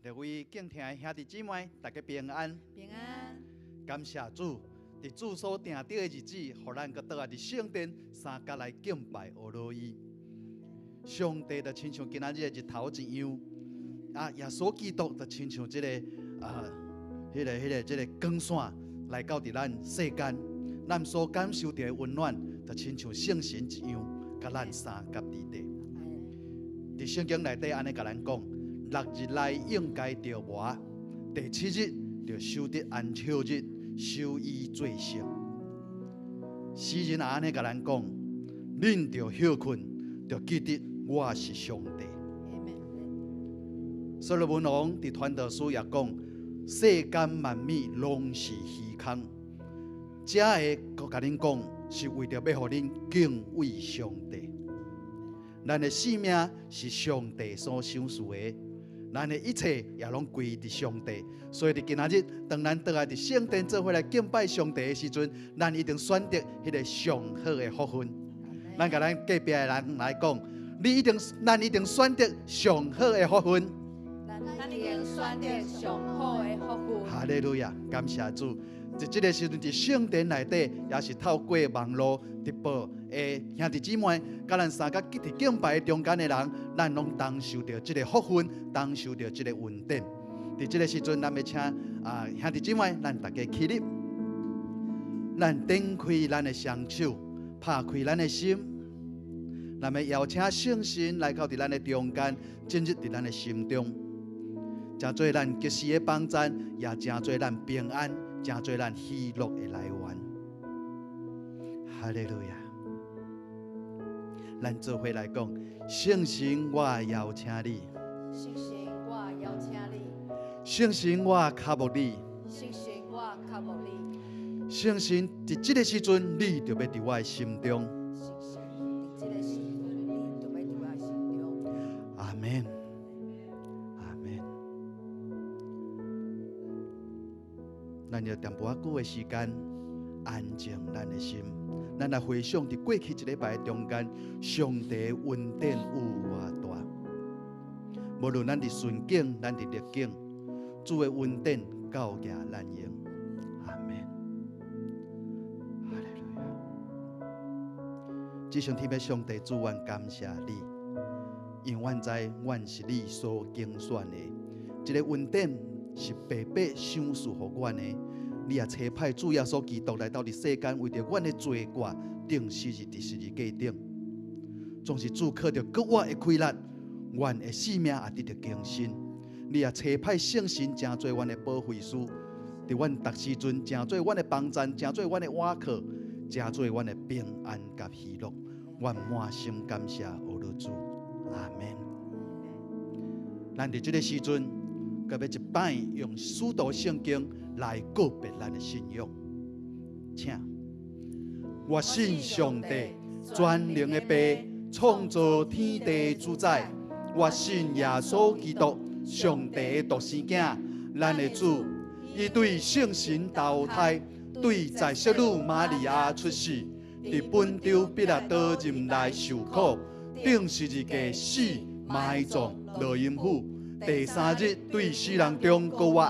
各位敬聽的兄弟姊妹，大家平安。平安。感謝主，佇主所定的日子，予咱閣倒來佇聖殿相佮來敬拜阿羅伊。上帝就親像今仔日的日頭一樣，啊，耶穌基督就親像這個啊，彼個、彼個、這個光線來到佇咱世間，咱所感受著的溫暖，就親像聖神一樣，佮咱相佮佇底。佇聖經內底按呢共咱講，六日內應該著磨，第七日就守得安息日，守伊做聖。詩人也按呢共咱講，恁著歇睏，著記得我是上帝。所羅門王佇傳道書也講，世間萬物攏是虛空。這个閣共恁講，是為著欲予恁敬畏上帝。咱的性命是上帝所賞賜的，咱的一切也攏歸佇上帝。所以佇今仔日，當咱倒來佇聖殿做伙來敬拜上帝的時陣，咱一定選擇彼个上好的福分。咱共咱隔壁的人來講，你一定，咱一定選擇上好的福分。咱一定選擇上好的福分。哈利路亞，感謝主。佇這个時陣，佇聖殿內底，也是透過網路直播的兄弟姊妹，佮咱相佮佇敬拜中間的人，咱攏同受著這个福分，同受著這个恩典。佇這个時陣，咱欲請啊兄弟姊妹，咱大家起立，咱展開咱的雙手，拍開咱的心，咱欲邀請聖神來到佇咱的中間，進入佇咱的心中，成做咱及時的幫贊，也成做咱平安，成做咱喜樂的來源。哈利路亞！咱做伙來講，聖神，我邀請你。聖神，我邀請你。聖神，我渴慕你。聖神，我渴慕你。聖神，佇這个時陣，你著欲佇我的心中。聖神，佇這个時陣，你著欲佇我的心中。阿門。阿門。咱用淡薄仔久的時間，安靜咱的心，咱來回想佇過去一禮拜中間，上帝的恩典有偌大。無論咱佇順境，咱佇逆境，主的恩典夠額咱用。阿門。哈利路亞。至上天父上帝主，阮感謝你，因為阮知阮是你所揀選的，這个恩典是白白賞賜予阮的。你也差派主耶穌基督來到佇世間，為著阮的罪過，釘死佇十字架頂。總是主靠著復活的氣力，阮的性命也得著更新。你也差派聖神成做阮的保惠師，佇阮逐時陣成做阮的幫贊，成做阮的倚靠，成做阮的平安佮喜樂。阮滿心感謝阿羅主，阿門。咱佇這个時陣，閣欲一擺用使徒聖經來告白咱的信仰，請。我信上帝，全能的父，創造天地主宰。我信耶穌基督，上帝的獨生囝，咱的主。伊對聖神投胎，對在聖女瑪利亞出世，佇本丟彼拉多任內受苦，釘十字架死，埋葬，落陰府。第三日對死人中復活，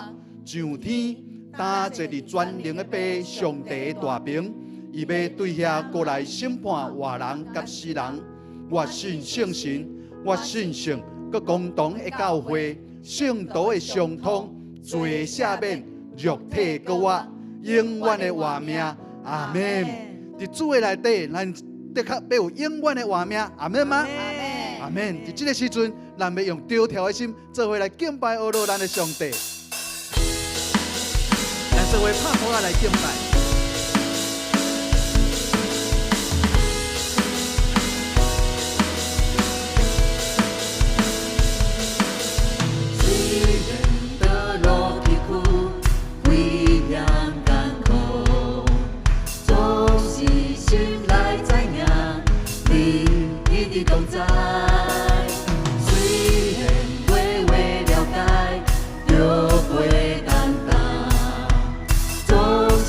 上天，擔坐佇全能的父上帝的大爿，伊欲對遐過來審判活人佮死人。我信聖神，我信聖閣共同的教會，聖徒的相通，罪的赦免，肉體復活，永遠的活命。阿門。佇主的內底，咱的確欲有永遠的活命。阿門嗎？阿門。佇這个時陣，咱欲用著跳的心，做伙來敬拜阿羅咱的上帝。咱做伙拍鼓仔來敬拜。雖然得落去苦，危險艱苦，總是心內知影，你一直同在。雖然話話了解，著陪擔當，總是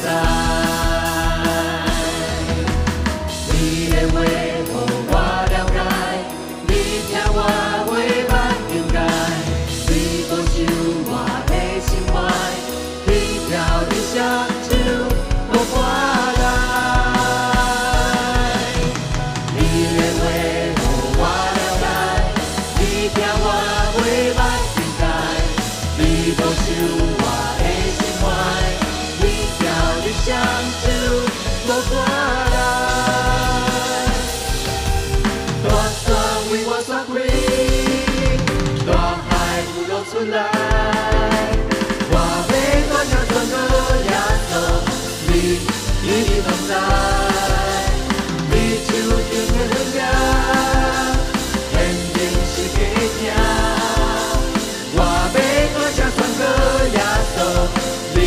在。你的話予我了解，你聽我袂捌更改，你保守我的心懷，彼條你雙手無破來。你的話予我了解，你聽我袂捌更改，你保守我的心懷，彼條你雙手無破來。大山為我散開，大海有露出來，我欲大聲宣告耶穌，你一直同在，你手中的恩典，顯明是假聽。我欲大聲宣告耶穌，你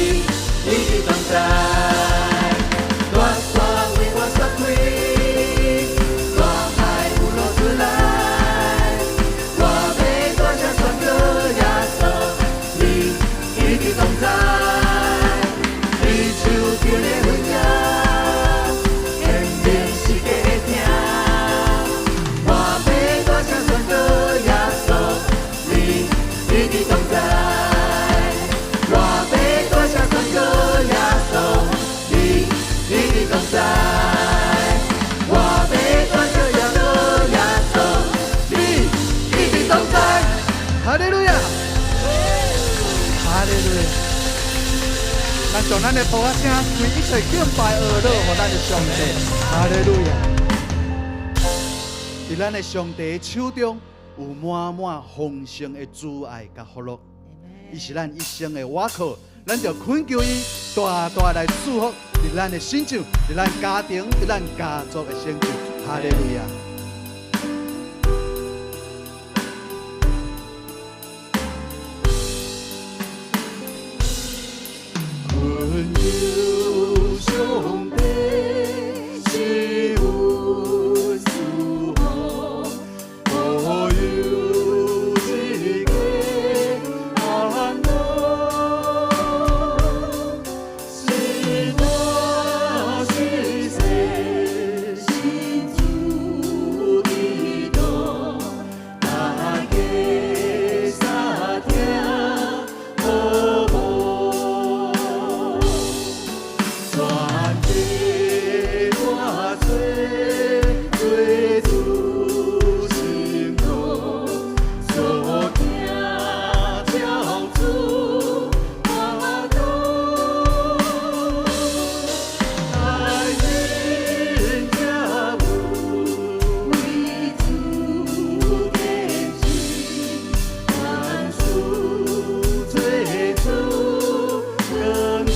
一直同在。大山為我散開，大海有露出來，我欲大聲宣告耶穌，你一直同在。你手中的恩典，顯明是假聽。我欲大聲宣告耶穌，你一直同在。我欲大聲宣告耶穌，你一直同在。我欲大聲宣告耶穌，你一直同在。哈利路亞，哈利路亞。咱將咱的噗仔聲，隨一齊敬拜阿樂，予咱的上帝。哈利路亞。佇咱的上帝手中有滿滿豐盛的慈愛佮福樂，伊是咱一生的倚靠，咱就懇求伊大大來祝福佇咱的身上，佇咱家庭，佇咱家族的成就。哈利路亞。懇求上帝賜阮賜福，保佑一家安樂。是大是小，信主基督，大家相聽好無？全家大細做主信徒，所行照主法度，愛人才有為主堅持，凡事做主光榮。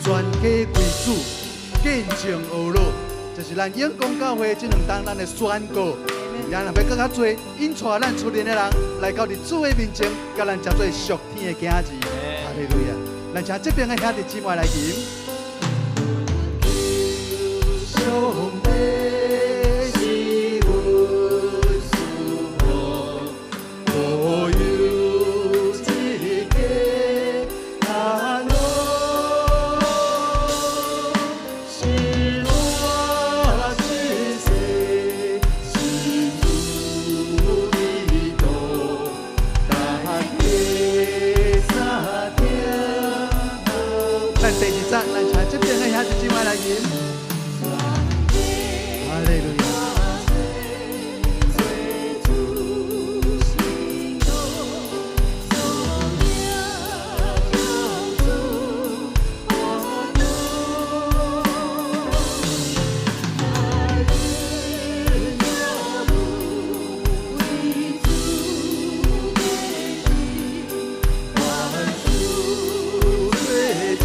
全家歸主，見證阿樂，這是咱永光教會這兩冬咱的宣告。也若欲閣較濟，引帶咱厝內的人來到佇主的面前，佮咱食做屬天的囝兒。哈利路亞！咱請這邊的兄弟姊妹來吟。上帝賜阮賜福，保佑一家安樂。是大是小，信主基督，大家相聽好。咱第二節，咱請這邊的兄弟姊妹來吟。哈利路亞！做主信徒，所行照主法度，愛人若有為主堅持，凡事做主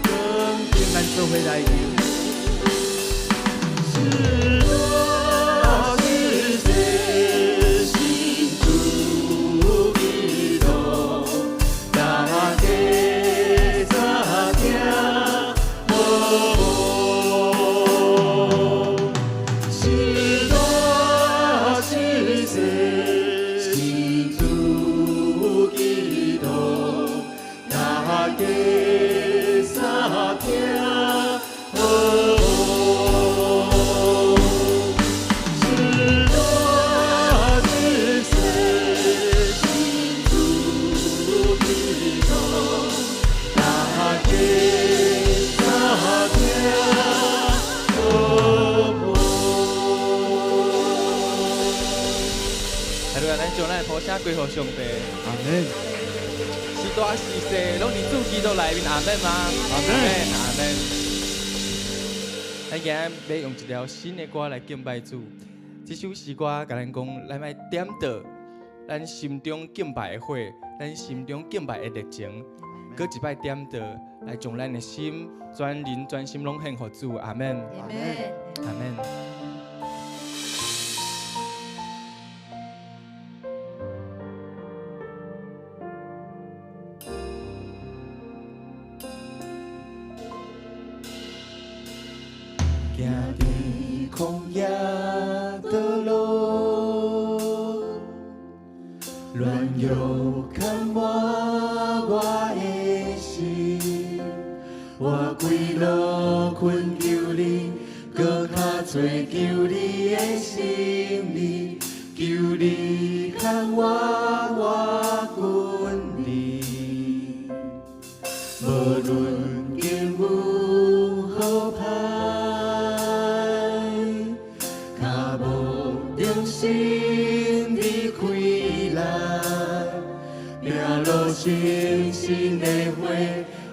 光榮。咱做伙來吟。是大是小，信主基督，大家相聽好無？是大是小，信主基督，大家相聽好無？是大是小，信主基督，大家相聽好無？來，咱將咱的鋪聲歸予上帝。阿門。是大是細，攏佇主基督內面，阿門嗎？阿門。阿門。咱今日欲用一條新的歌來敬拜主。這首詩歌共咱講，咱愛點著咱心中敬拜的火，咱心中敬拜的熱情，閣一擺點著，來將咱的心全人全心攏獻予主。阿門。阿門。阿門。行佇曠野的路，軟弱牽我我的心，我跪落懇求你，閣較濟求你的心意，求你牽我我跟你，無論境遇好歹，跤步重新離開來，命路星星的火，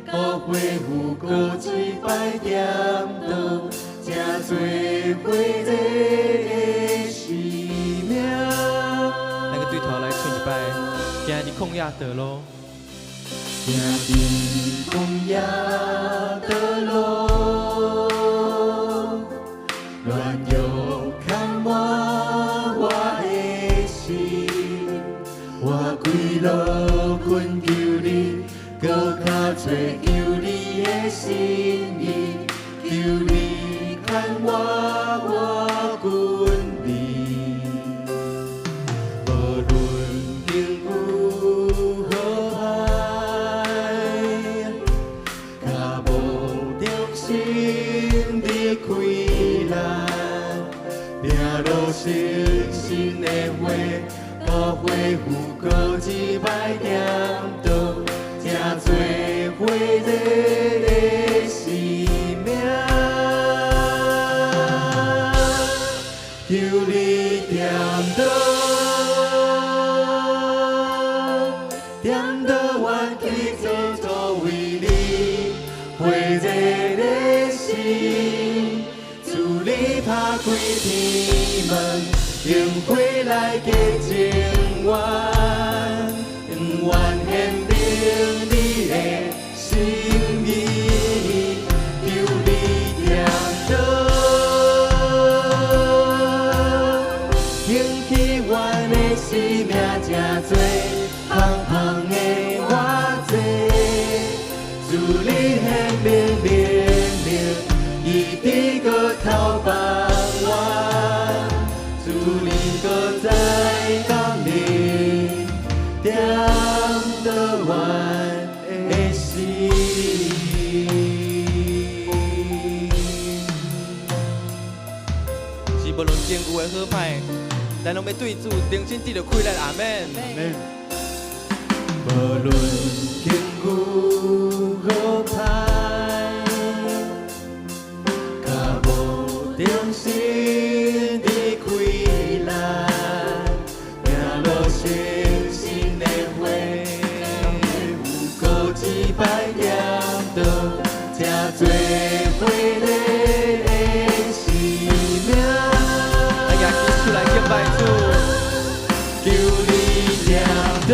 予恢復閣一擺點著，這做火熱的生命。咱閣對頭來唱一擺，行佇曠野的路。行佇曠野的路，軟弱牽我我的心，我跪落懇求你，閣較濟求你的心意，求你牽我我跟你，無論境遇好歹，跤步重新離開來，拼路星星的火，予恢復閣一擺點著，這做火熱的生命。求你點著，點著阮起做做為你火熱的心，主你拍開天門，用火來潔淨阮，願顯明你的心意，求你點著，興起阮的生命，這做香香的活祭，主你顯明明明，伊佇閣頭放阮，主你閣再降臨，點著阮的心。是無論境遇的好歹，咱攏欲對主重新得著氣力。阿門。阿門。無論境遇好歹，跤步重新離開來，行路星星的火，閣一擺點著，這做火熱的生命。咱舉起手來敬拜主。求你點著，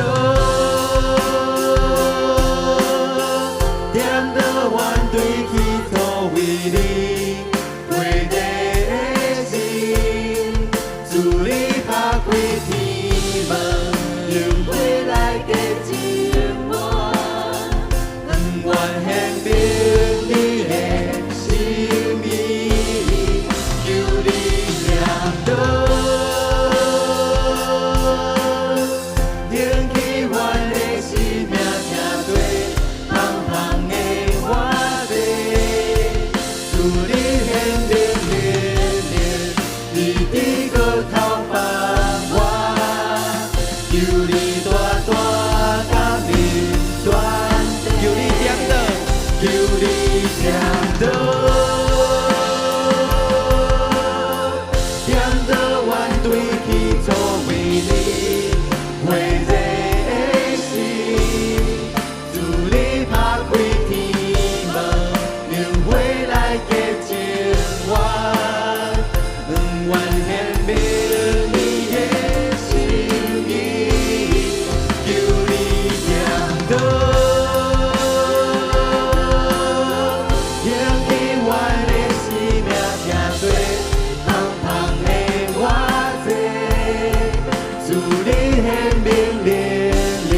點著阮對起主為你火熱的心，主你拍開天門，用火來潔淨我，願顯明你的心意，求你點著，興起阮的生命，這做香香求你點導，點導阮對起初為你火熱的心，主你拍開天門，用火來潔淨阮，願顯明你的心意，求你點導，燃起阮的生命，疼做香香的活祭，主你顯明能力，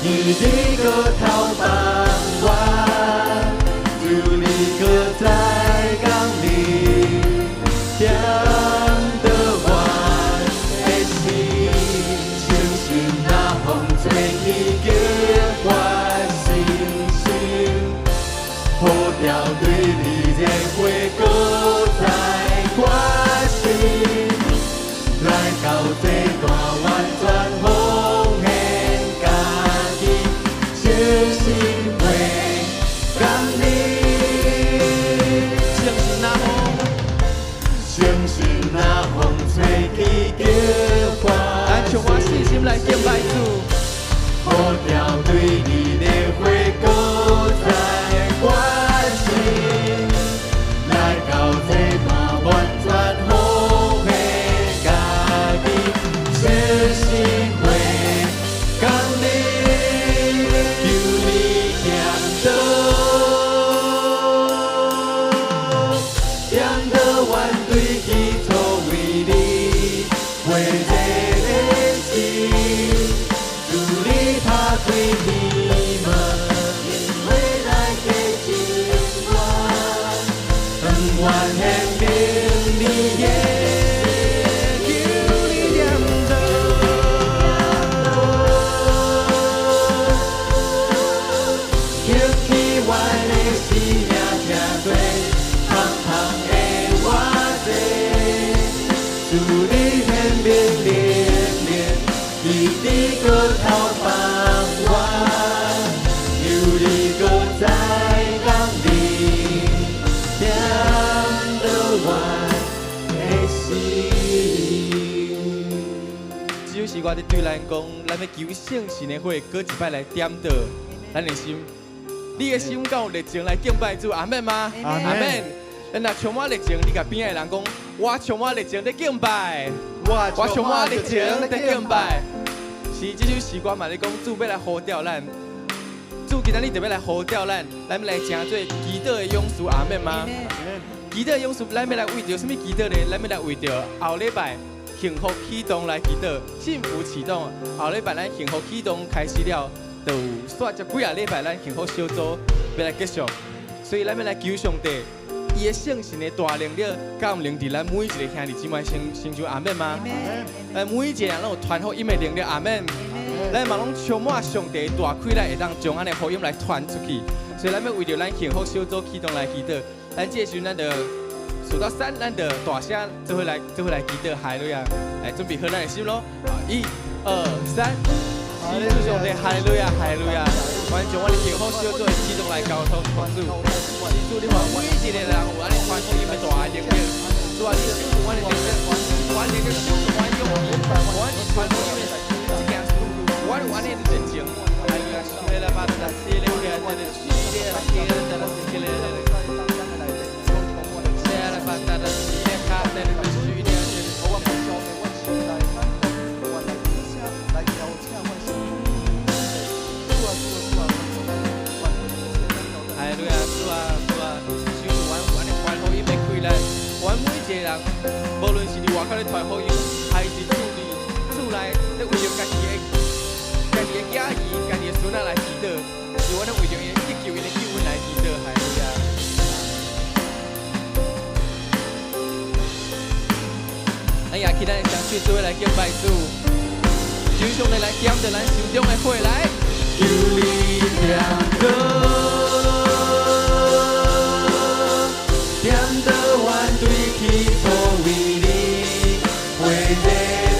以你閣頭放阮，主你閣再降臨，點導阮的心，相信若風吹起，激發信心，呼召對你的火閣再決心，來到這段完全奉獻家己，誠心回降臨。相信若風，相信若風吹起，激發咱充滿信心來敬拜主。呼召對你的火閣再決心，來到這段完全奉獻家己，誠心回降臨，求你點導，點導阮對起初為你火熱的心，主你拍開天門，用火來潔淨阮，願顯明你的求你點導，燃起阮的生命，疼做香香的活祭，主你顯明能力，以你閣頭放阮，求你閣再降臨，點導阮的心。這首詩歌佇對咱講，咱欲求聖神的火，閣一擺來點導咱的心。你的心敢有熱情來敬拜主，阿們嗎？阿們。咱若充滿熱情，你共邊仔的人講，我充滿熱情佇敬拜，我充滿熱情佇敬拜。是這首詩歌嘛，咧講主欲來呼召咱，主今仔日特別來呼召咱，咱欲來成做祈禱的勇士，阿們嗎？祈禱的勇士，咱欲來為著啥物祈禱呢？咱欲來為著後禮拜幸福啟動來祈禱，幸福啟動。後禮拜咱幸福啟動開始了，就有煞這幾仔禮拜咱幸福小組欲來結束，所以咱欲來求上帝，伊的聖神的大能力，敢有能佇咱每一個兄弟姊妹身身上，阿們嗎？咱每一個人攏有傳福音的能力，阿們。咱嘛攏充滿上帝的大氣力，會當將按呢福音來傳出去。所以咱欲為著咱幸福小組啟動來祈禱。咱這個時陣，咱就數到三，咱就大聲做伙來做伙來祈禱，哈利路亞！來準備好咱的心囉，一、二、三，是主上帝，哈利路亞，哈利路亞！阮將阮的幸福小組的啟動來交託予主，是主，你予每一個人有按呢傳福音的大能力，主啊，你賞賜阮的能力，阮能力賞賜阮勇氣，阮是傳福音的這件事，阮有按呢的熱情，哈利路亞！哈利路亞，主啊，主啊，賞賜阮有按呢傳福音的氣力，阮每一個人，無論是佇外口咧傳福音，還是厝裡厝內咧為著家己的家己的囝兒、家己的孫仔來祈禱，是阮咧為著𪜶得救、𪜶的救恩來祈禱，哈利路亞。咱也起咱的雙手做伙來敬拜主，求上帝來點著咱心中的火來。求你點導，點導阮對起初為你火熱的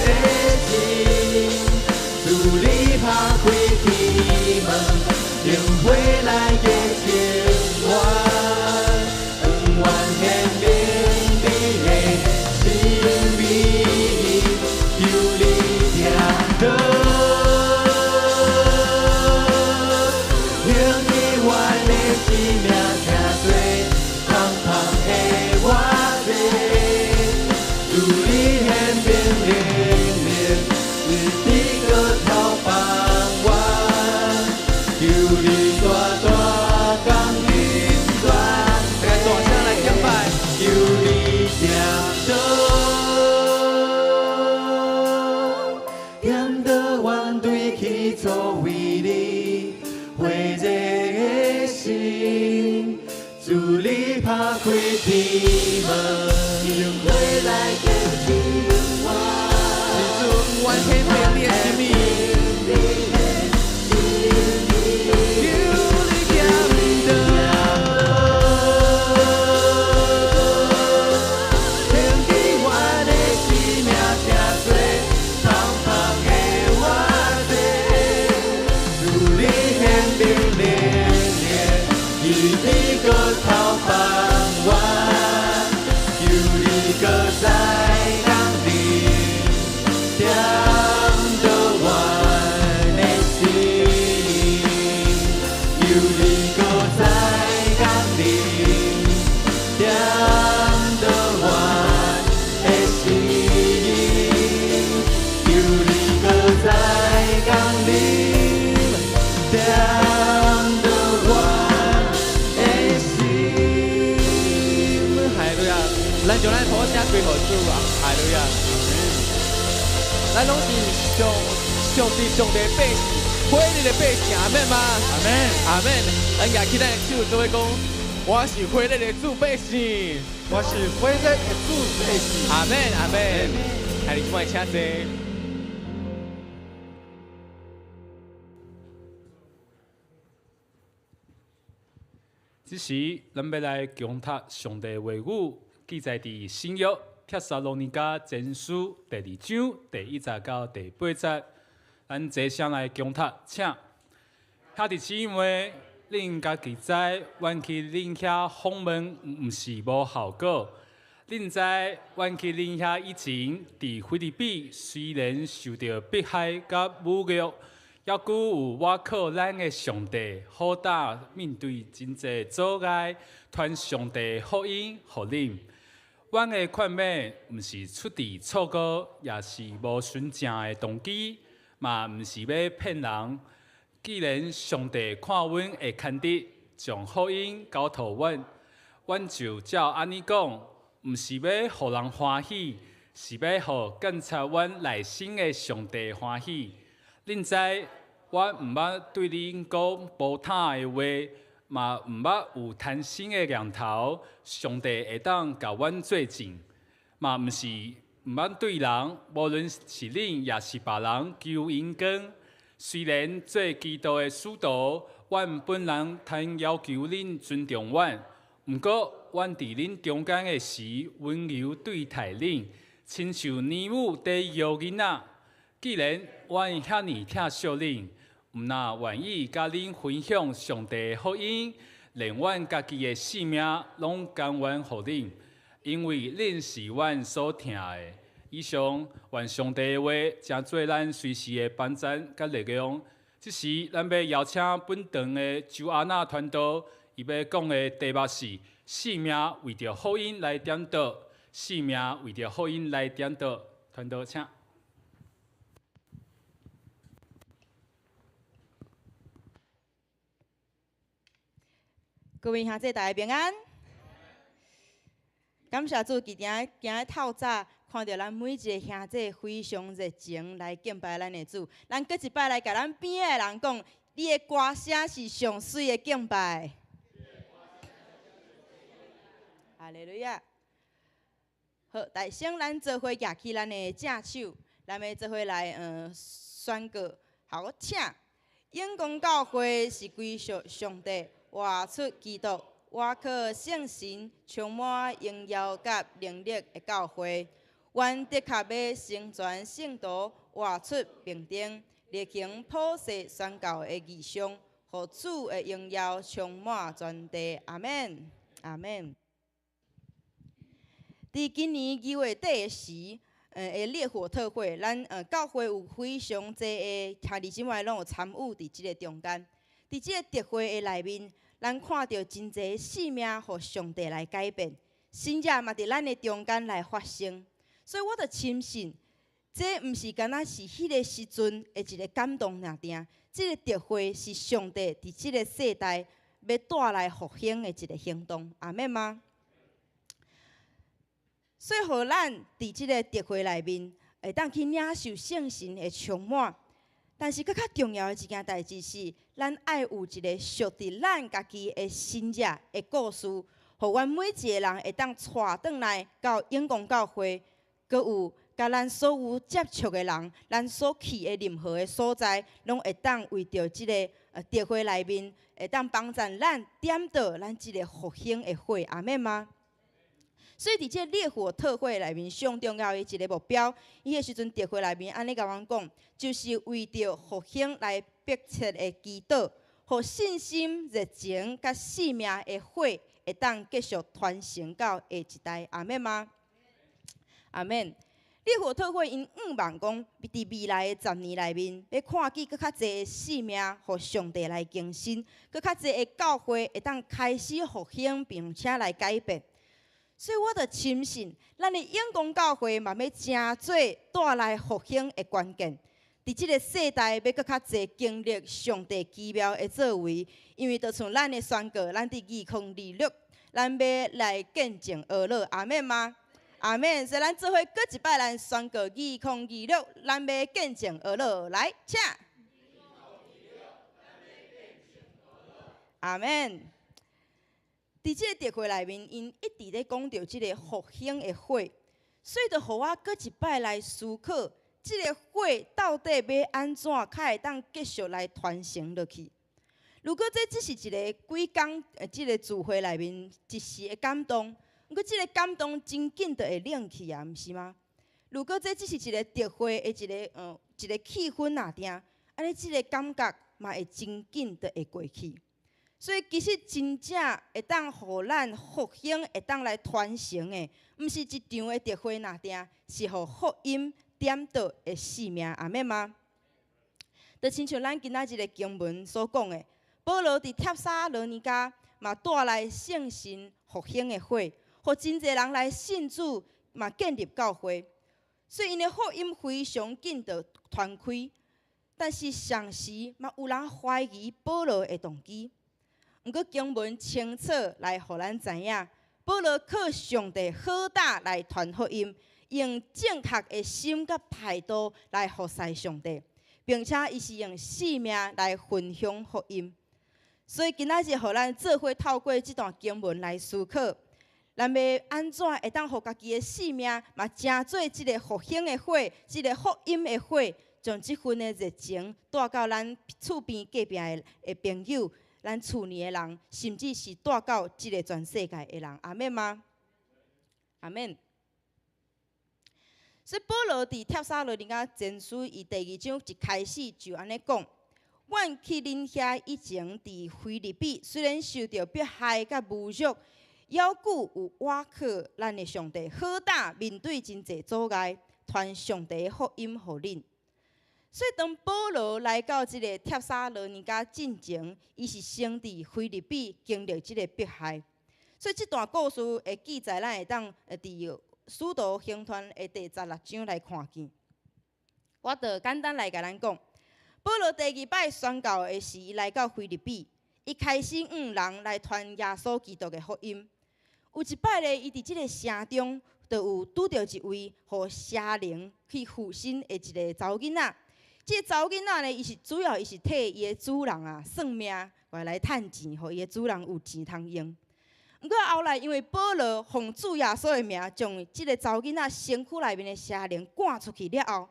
心，主你拍開天門，用火來潔淨阮，生命疼做芳芳的活祭，主你显明能力，日日阁头放阮，求你大大降临全，大家大聲來敬拜，求你點導，點導阮對起初為你火熱的心，主你拍開天門，用火來潔淨我。是主，阮顯明你的心意。求你點導，献给阮的生命疼做芳芳的活祭，主你显明能力，日日阁头放阮，求你阁再降临，点导阮的心，求你阁再降临，点导阮的心，求你阁再降临，点导阮的心。哈利路亞！咱將咱好聲歸予主啊！哈利路亞！咱攏是上上帝上帝百姓，火熱的百姓，阿們嗎？阿們。阿們。咱舉起咱的手，做伙講，我是火熱的主百姓。我是火熱的主百姓。阿們，阿們。兄弟姊妹請坐。這時，咱欲來恭讀上帝話語，記載佇新約帖撒羅尼迦前書第二章第一節到第八節。咱齊聲來恭讀，請。兄弟姊妹，恁家己知，阮去恁遐訪問，毋是無效果。恁知，阮去恁遐以前，佇腓立比雖然受著迫害佮侮辱，猶閣有倚靠咱的上帝，好膽面對真濟阻礙，傳上帝福音予恁。阮的勸勉毋是出自錯誤，也是無純正的動機，嘛毋是欲騙人。既然上帝看阮會牽得，將福音交託阮，阮就照按呢講，毋是欲予人歡喜，是欲予鑒察阮內心的上帝歡喜。恁知，我毋捌對恁講無膽的話，嘛毋捌有貪心的念頭。上帝會當共阮做證，嘛毋是毋捌對人，無論是恁抑是別人求榮光。雖然做基督的使徒，阮本人通要求恁尊重阮，毋過阮佇恁中間的時，溫柔對待恁，親像乳母咧搖囡仔。既然阮遐爾疼惜恁，毋若願意佮恁分享上帝的福音，連阮家己的性命攏甘願予恁，因為恁是阮所疼的。以上，願上帝的話成做咱隨時的幫贊佮力量。這時，咱欲邀請本堂的周阿娜傳道，伊欲講的題目是：性命為著福音來點導，性命為著福音來點導。傳道，請。各位兄弟，大家平安。感謝主，今日今日透早看著咱每一个兄弟非常熱情來敬拜咱的主。咱閣一擺來共咱邊仔的人講，你的歌聲是上媠的敬拜。哈利路亞。好，大聲咱做伙舉起咱的正手，咱欲做伙來宣告。好，請。永光教會是歸屬上帝，活出基督，倚靠聖神，充滿榮耀佮能力的教會。阮的確欲成全聖徒，活出平定，力行普世宣教的異象，予主的榮耀充滿全地。阿們，阿們。佇今年2月底的時，的烈火特會，咱教會有非常濟的兄弟姊妹攏有參與佇這个中間。佇這个特會的內面，咱看著真濟性命予上帝來改變，神蹟嘛佇咱的中間來發生。所以我就深信，這毋是干焦是彼个時陣的一个感動爾定，這個特會是上帝佇這个世代欲帶來復興的一个行動，阿們嗎？所以，予咱佇這个特會內面，會當去領受聖神的充滿。但是，閣較重要的一件代誌是，咱愛有一个屬佇咱家己的神蹟的故事，予阮每一个人會當帶轉來到永光教會，閣有佮咱所有接觸的人，咱所去的任何的所在，攏會當為著這个特會內面，會當幫助咱點著咱這个復興的火，阿們嗎？所以，佇這个烈火特會內面，上重要的一个目標，彼个時陣特會內面按呢共阮講，就是為著復興來迫切的祈禱，予信心、熱情佮生命的火，會當繼續傳承到下一代，阿們嗎？阿們。烈火特會𪜶向望講，佇未來的10年內面，欲看見閣較濟的生命，予上帝來更新，閣較濟的教會會當開始復興，並且來改變。所以我就深信，咱的永光教會嘛欲成做帶來復興的關鍵。佇這个世代，欲閣較濟經歷上帝奇妙的作為，因為就像咱的宣告，咱佇2026，咱欲來見證呵咾，阿們嗎？阿們。所以咱做伙閣一擺來宣告二零二六，咱欲見證呵咾，來，請。阿們。佇這个特會內面，𪜶一直咧講著這个復興的火，所以就予我閣一擺來思考，這个火到底欲按怎較會當繼續來傳承落去？如果這只是一个幾工，這个聚會內面一時的感動，毋過這个感動真緊就會冷去啊，毋是嗎？如果這只是一个特會的一个氣氛爾定，按呢這个感覺嘛會真緊就會過去。所以其實真正會當予咱復興，會當來傳承的，毋是一場的特會爾定，是予福音點著的生命，阿們嗎？就親像咱今仔日的經文所講的，保羅佇帖撒羅尼迦嘛帶來聖神復興的火，予真濟人來信主，嘛建立教會。所以𪜶的福音非常緊就傳開，但是同時嘛有人懷疑保羅的動機。毋過經文清楚來予咱知影，保羅靠上帝好膽來傳福音，用正確的心佮態度來服侍上帝，並且伊是用生命來分享福音。所以今仔日予咱做伙透過這段經文來思考，咱欲按怎會當予家己的生命嘛成做這个復興的火，這个福音的火，將這份的熱情帶到咱厝邊隔壁的朋友，咱厝內的人，甚至是帶到這个全世界的人，阿們嗎？阿們。所以保羅佇帖撒羅尼迦前書伊第二章一開始就按呢講：阮去恁遐以前，佇腓立比雖然受著迫害佮侮辱，猶閣有倚靠咱的上帝，好膽面對真濟阻礙，傳上帝的福音予恁。所以當保羅來到這个帖撒羅尼迦進前，伊是先佇腓立比經歷這个迫害。所以這段故事的記載，咱會當佇使徒行傳的第16章來看見。我就簡單來共咱講，保羅第二擺宣教的時，伊來到腓立比，伊開始向人來傳耶穌基督的福音。有一擺咧，伊佇這个城中，就有拄著一位予邪靈去附身的一个查某囡仔。這个查某囡仔呢，伊是主要伊是替伊的主人啊算命，過來趁錢，予伊的主人有錢通用。毋過後來，因為保羅奉主耶穌的名，將這个查某囡仔身軀內面的邪靈趕出去了後，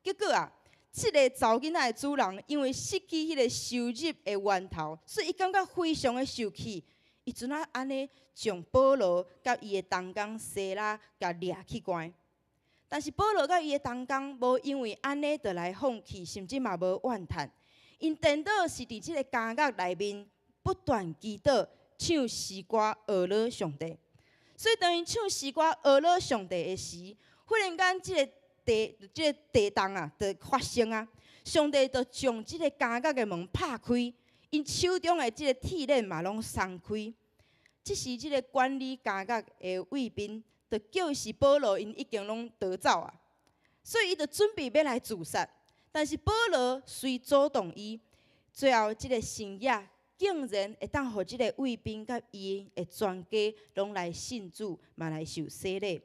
結果啊，這个查某囡仔的主人因為失去彼个收入的源頭，所以伊感覺非常的受氣。伊陣仔按呢將保羅佮伊的同工西拉共掠去關。但是保羅佮伊的同工無因為按呢就來放棄，甚至嘛無怨嘆。𪜶顛倒是佇這个監獄內面不斷祈禱，唱詩歌，呵咾上帝。所以當𪜶唱詩歌呵咾上帝的時，忽然間這個地動啊，就發生啊！上帝就將這个監獄的門拍開， 𪜶手中的這个鐵鏈嘛攏鬆開。這時，這个管理監獄的衛兵就叫是保羅，𪜶已經攏逃走啊，所以伊就準備欲來自殺。但是保羅隨阻擋伊，最後這个神蹟竟然會當予這个衛兵佮伊的全家攏來信主，嘛來受洗禮。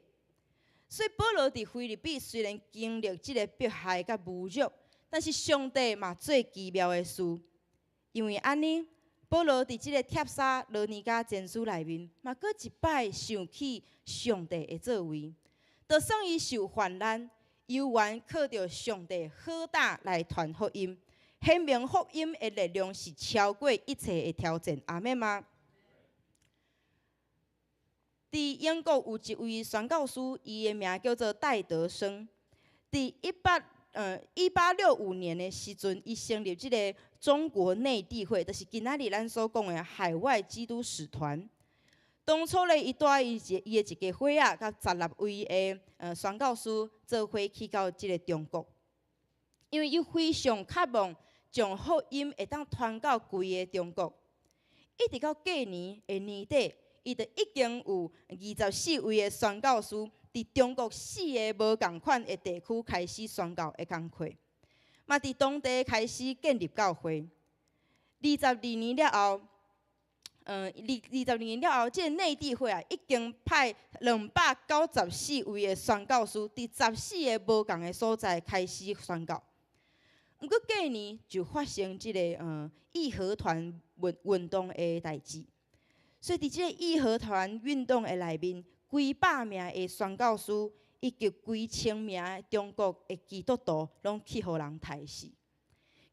所以保羅佇腓立比雖然經歷這个迫害佮侮辱，但是上帝嘛做奇妙的事，因為按呢，保羅佇這个帖撒羅尼迦前書內面，嘛閣一擺想起上帝的作為，就算伊受患難，猶原靠著上帝好膽來傳福音，顯明福音的力量是超過一切的挑戰。阿們嗎？佇英國有一位宣教師，伊的名叫做戴德生。佇1865年的時陣，伊成立這个中國內地會，就是今仔日咱所講的海外基督使團。當初咧，伊帶伊的一家伙仔，佮16位的宣教師做伙去到這个中國，因為伊非常渴望將福音會當傳到規个中國。一直到隔年的年底，伊就已經有24位的宣教師佇中國四个無仝款的地區開始宣教的工課，嘛佇當地開始建立教會。22年了後，22年了後，這个內地會啊，已經派294位的宣教師，佇14个無仝的所在開始宣教。毋過隔年就發生這个義和團運動的代誌，所以佇這个義和團運動的內面，幾百名的宣教師以及幾千名中國的基督徒，攏去予人刣死。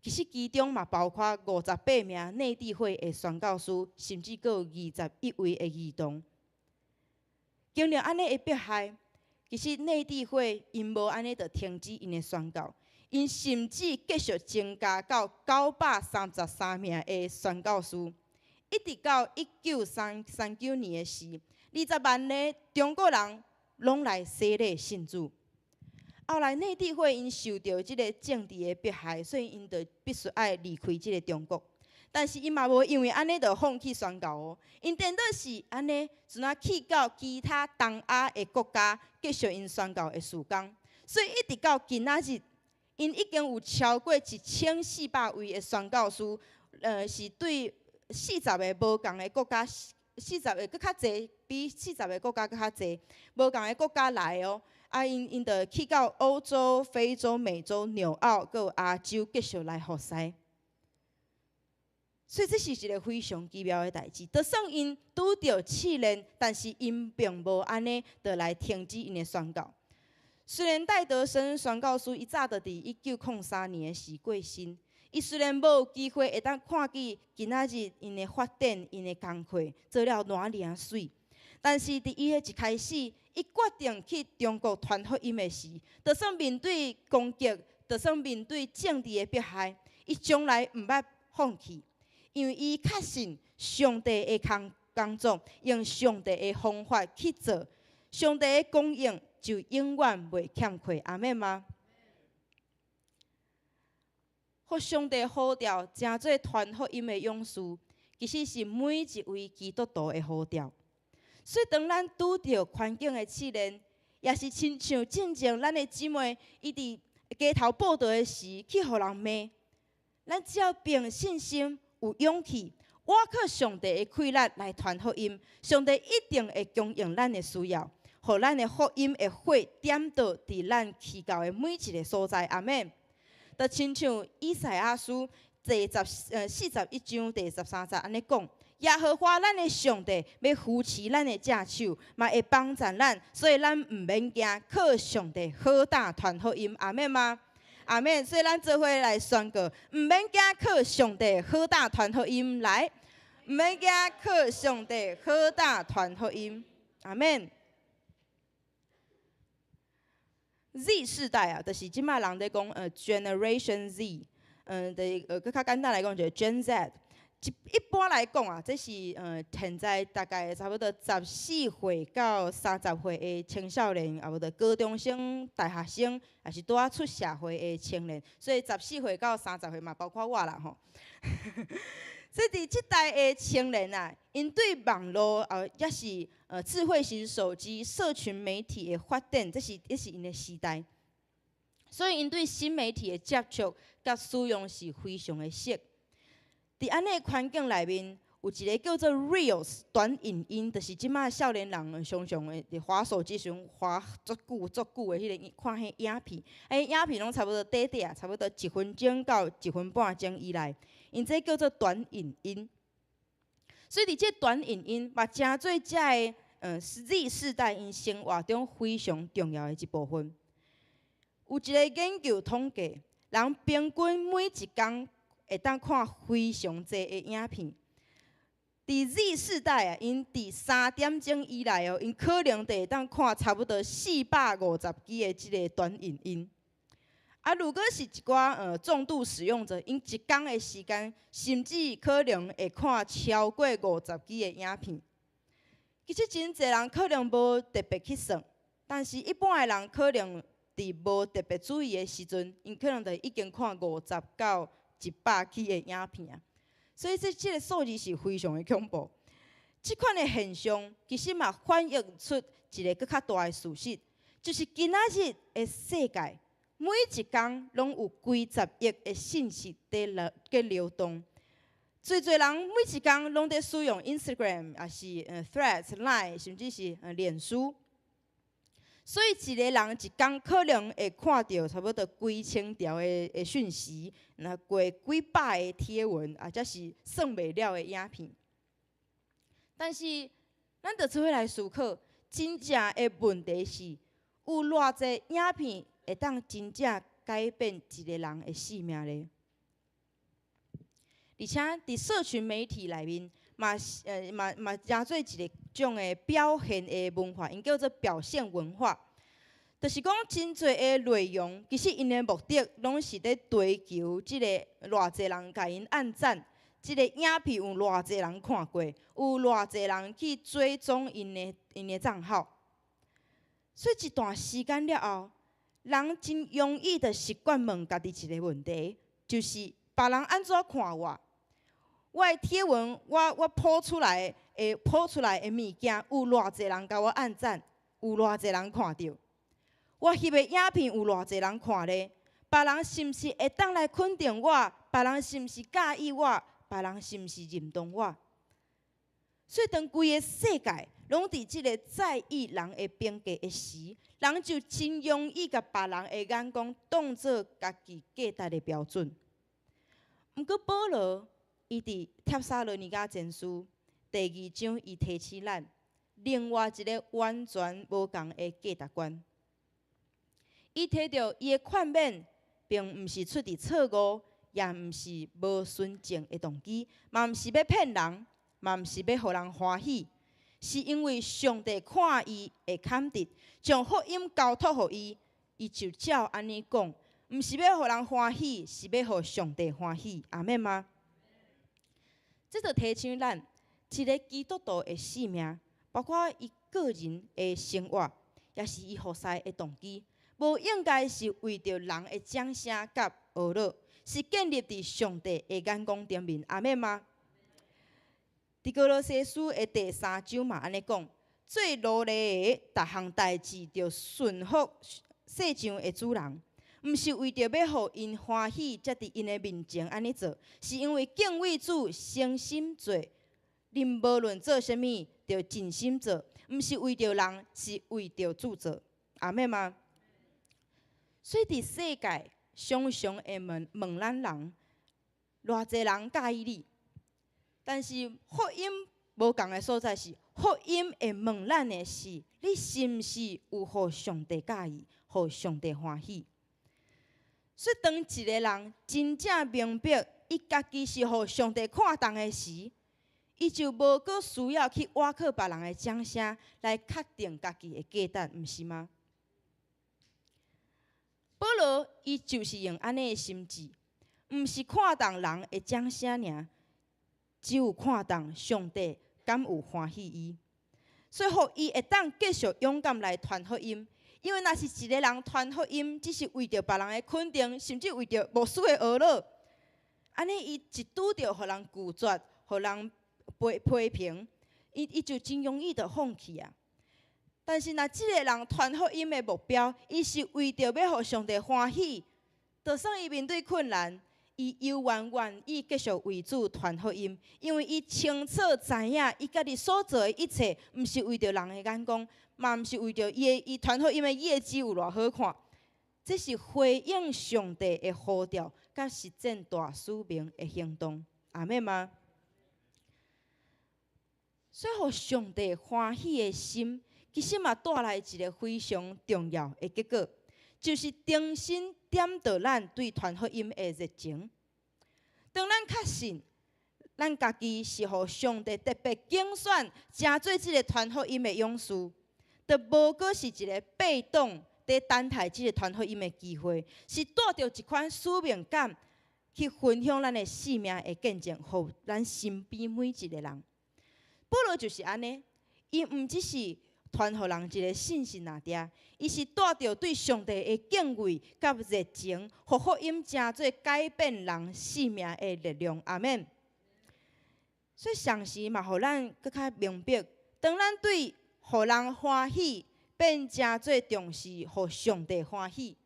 其實其中嘛包括58名內地會的宣教師，甚至閣有21位的兒童。經歷按呢的迫害，其實內地會𪜶無按呢就停止𪜶的宣教，𪜶甚至繼續增加到933名的宣教師，一直到1939年的時，20萬个中國人攏來洗禮信主。後來內地會𪜶受著這个政治的迫害，所以𪜶就必須愛離開這个中國。但是𪜶嘛無因為按呢就放棄宣教哦，𪜶顛倒是按呢，就若去到其他東亞的國家，繼續𪜶宣教的事工。所以一直到今仔日，𪜶已經有超過1400位的宣教師，是對四十个無仝的國家，四十个閣較濟，比四十个國家閣較濟，無仝的國家來哦。啊，𪜶就去到歐洲、非洲、美洲、紐澳，閣有亞洲，繼續來服侍。所以這是一个非常奇妙的代誌。就算𪜶拄著試煉，但是𪜶並無按呢，就來停止𪜶的宣教。雖然戴德生宣教師伊早就佇1903年的時過身，伊雖然無機會會當看見今仔日𪜶的發展、𪜶的工課做了偌爾仔媠，但是佇伊的一開始，伊決定去中國傳福音的時，就算面對攻擊，就算面對政治的迫害，伊從來毋捌放棄，因為伊確信上帝的工作，用上帝的方法去做，上帝的供應就永遠袂欠缺。阿們嗎？予上帝呼召，成做傳福音的勇士，其實是每一位基督徒的呼召。所以，當咱拄著環境的試煉，也是親像進前咱的姊妹，伊佇街頭報道的時，去予人罵。咱只要憑信心、有勇氣，倚靠上帝的氣力來傳福音，上帝一定會供應咱的需要，予咱的福音的火點著佇咱去到的每一個所在。阿們。就親像以賽亞書第41章第13節按呢講：耶和華咱的上帝欲扶持咱的正手，嘛會幫贊咱，所以咱毋免驚，靠上帝好膽傳福音。阿們嗎？阿們。所以咱做伙來宣告：毋免驚，靠上帝好膽傳福音來，毋免驚，靠上帝好膽傳福音。阿們。Z 世代啊，就是這擺人咧講Generation Z，就是閣較簡單來講就是 Gen Z。一般來講啊，這是現在大概差不多14歲到30歲的青少年，啊無就高中生、大學生，抑是拄仔出社會的青年。所以14歲到30歲嘛，包括我啦吼。所以佇這代的青年啊，𪜶對網路啊，抑是智慧型手機、社群媒體的發展，這是𪜶的時代。所以𪜶對新媒體的接觸佮使用是非常的熟。佇按呢的環境內面，有一个叫做 Reels 短影音，就是這馬少年人常常會佇滑手機時陣滑足久足久的彼个看彼影片，啊，彼影片攏差不多短短啊，差不多一分鐘到一分半鐘以內。𪜶這叫做短影音。所以佇這短影音嘛，成做遮个Z 世代𪜶生活中非常重要的一部分。有一个研究統計，人平均每一工會當看非常濟的影片。佇 Z 世代啊，𪜶佇3點鐘以內哦，𪜶可能就會當看差不多450支的這个短影音。啊，如果是一寡重度使用者，𪜶一工的時間，甚至可能會看超過50支的影片。其實真濟人可能無特別去算，但是一般的人可能佇無特別注意的時陣，𪜶可能就已經看50到100支的影片啊。所以這個數字是非常的恐怖。這款的現象其實嘛反映出一个閣較大的事實，就是今仔日的世界，每一工攏有幾十億的信息佇流動。濟濟人每一工攏佇使用 Instagram，抑是Threads、Line，甚至是臉書。所以一个人一工可能會看著差不多幾千條的訊息，若過幾百个貼文，或者是算袂了的影片。但是，咱著做伙來思考，真正的問題是，有偌濟影片會當真正改變一个人的性命咧？而且，佇社群媒體內面，嘛成做一个種的表現的文化，𪜶叫做表現文化。就是講，真濟的內容，其實𪜶的目的，攏是咧追求這个偌濟人共𪜶按讚，這个影片有偌濟人看過，有偌濟人去追蹤𪜶的帳號。所以一段時間了後，人真容易就習慣問家己一个問題，就是別人按怎看我？我的貼文，我 po 出來的物件，有偌濟人共我按讚，有偌濟人看著？我翕的影片有偌濟人看咧？別人是毋是會當來肯定我？別人是毋是佮意我？別人是毋是認同我？所以當規个世界攏佇這个在意人的評價的時，人就真容易共別人的眼光當做家己價值的標準。毋過保羅伊佇帖撒羅尼迦前書第二章，伊提醒咱另外一个完全無仝的價值觀。伊提著伊的勸勉，並毋是出佇錯誤，也毋是無純正的動機，嘛毋是欲騙人，嘛毋是欲予人歡喜，是因為上帝看伊會堪得，將福音交託予伊，伊就照按呢講，毋是欲予人歡喜，是欲予上帝歡喜。阿們嗎？這就提醒咱，一个基督徒的生命，包括伊個人的生活，抑是伊服侍的動機，無應該是為著人的掌聲佮呵咾，是建立佇上帝的眼光頂面。阿們嗎？佇歌羅西書的第三章嘛按呢講，做奴隸的，逐項代誌著順服世上的主人，毋是為著欲予𪜶歡喜，才佇𪜶的面前按呢做，是因為敬畏主，誠心做。恁無論做啥物，著盡心做，毋是為著人，是為著主做。阿們嗎？所以佇世界常常會問問咱人，偌濟人佮意你？但是福音無仝的所在是，福音會問咱的是，你是毋是有予上帝佮意，予上帝歡喜？所以當一个人真正明白伊家己是予上帝看重的時，伊就無閣需要去倚靠別人的掌聲來確定家己的價值，毋是嗎？保羅伊就是用按呢的心志，毋是看重人的掌聲爾，只有看重上帝敢有歡喜伊，所以予伊會當繼續勇敢來傳福音。因為若是一个人傳福音，只是為著別人的肯定，甚至為著牧師的呵咾，按呢，伊一拄著予人拒絕，予人批評，伊就真容易就放棄啊。但是，若這个人傳福音的目標，伊是為著欲予上帝歡喜，就算伊面對困難，伊猶原願意繼續為主傳福音，因為伊清楚知影，伊家己所做的一切，毋是為著人的眼光，嘛毋是為著伊傳福音的業績有偌好看，這是回應上帝的呼召，佮實踐大使命的行動。阿們嗎？所以，予上帝歡喜的心，其實嘛帶來一个非常重要的結果，就是重新點著咱對傳福音的熱情。當咱確信咱家己是予上帝特別揀選，成做這个傳福音的勇士，就無閣是一个被動佇等待這个傳福音的機會，是帶著一款使命感去分享咱的生命的見證，予咱身邊每一个人。保羅就是按呢，伊毋只是傳予人一个信息爾爾，伊是帶著對上帝的敬畏佮熱情，予福音成做改變人生命的力量。阿們。所以，同時嘛，予咱閣較明白，當咱對予人歡喜變成做重視予上帝歡喜，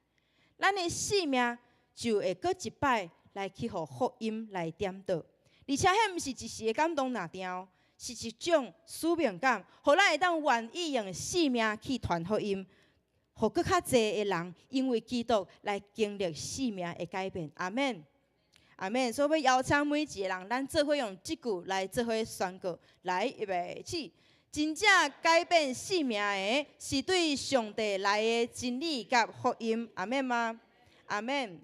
咱的生命就會閣一擺來去予福音來點著，而且彼毋是一時的感動爾爾哦，是一種使命感，予咱會當願意用生命去傳福音，予閣較濟的人因為基督來經歷生命的改變。阿們，阿們。所以欲邀請每一个人，咱做伙用這句來做伙宣告，來，預備起！真正改變生命的，是對上帝來的真理佮福音。阿們嗎？阿們。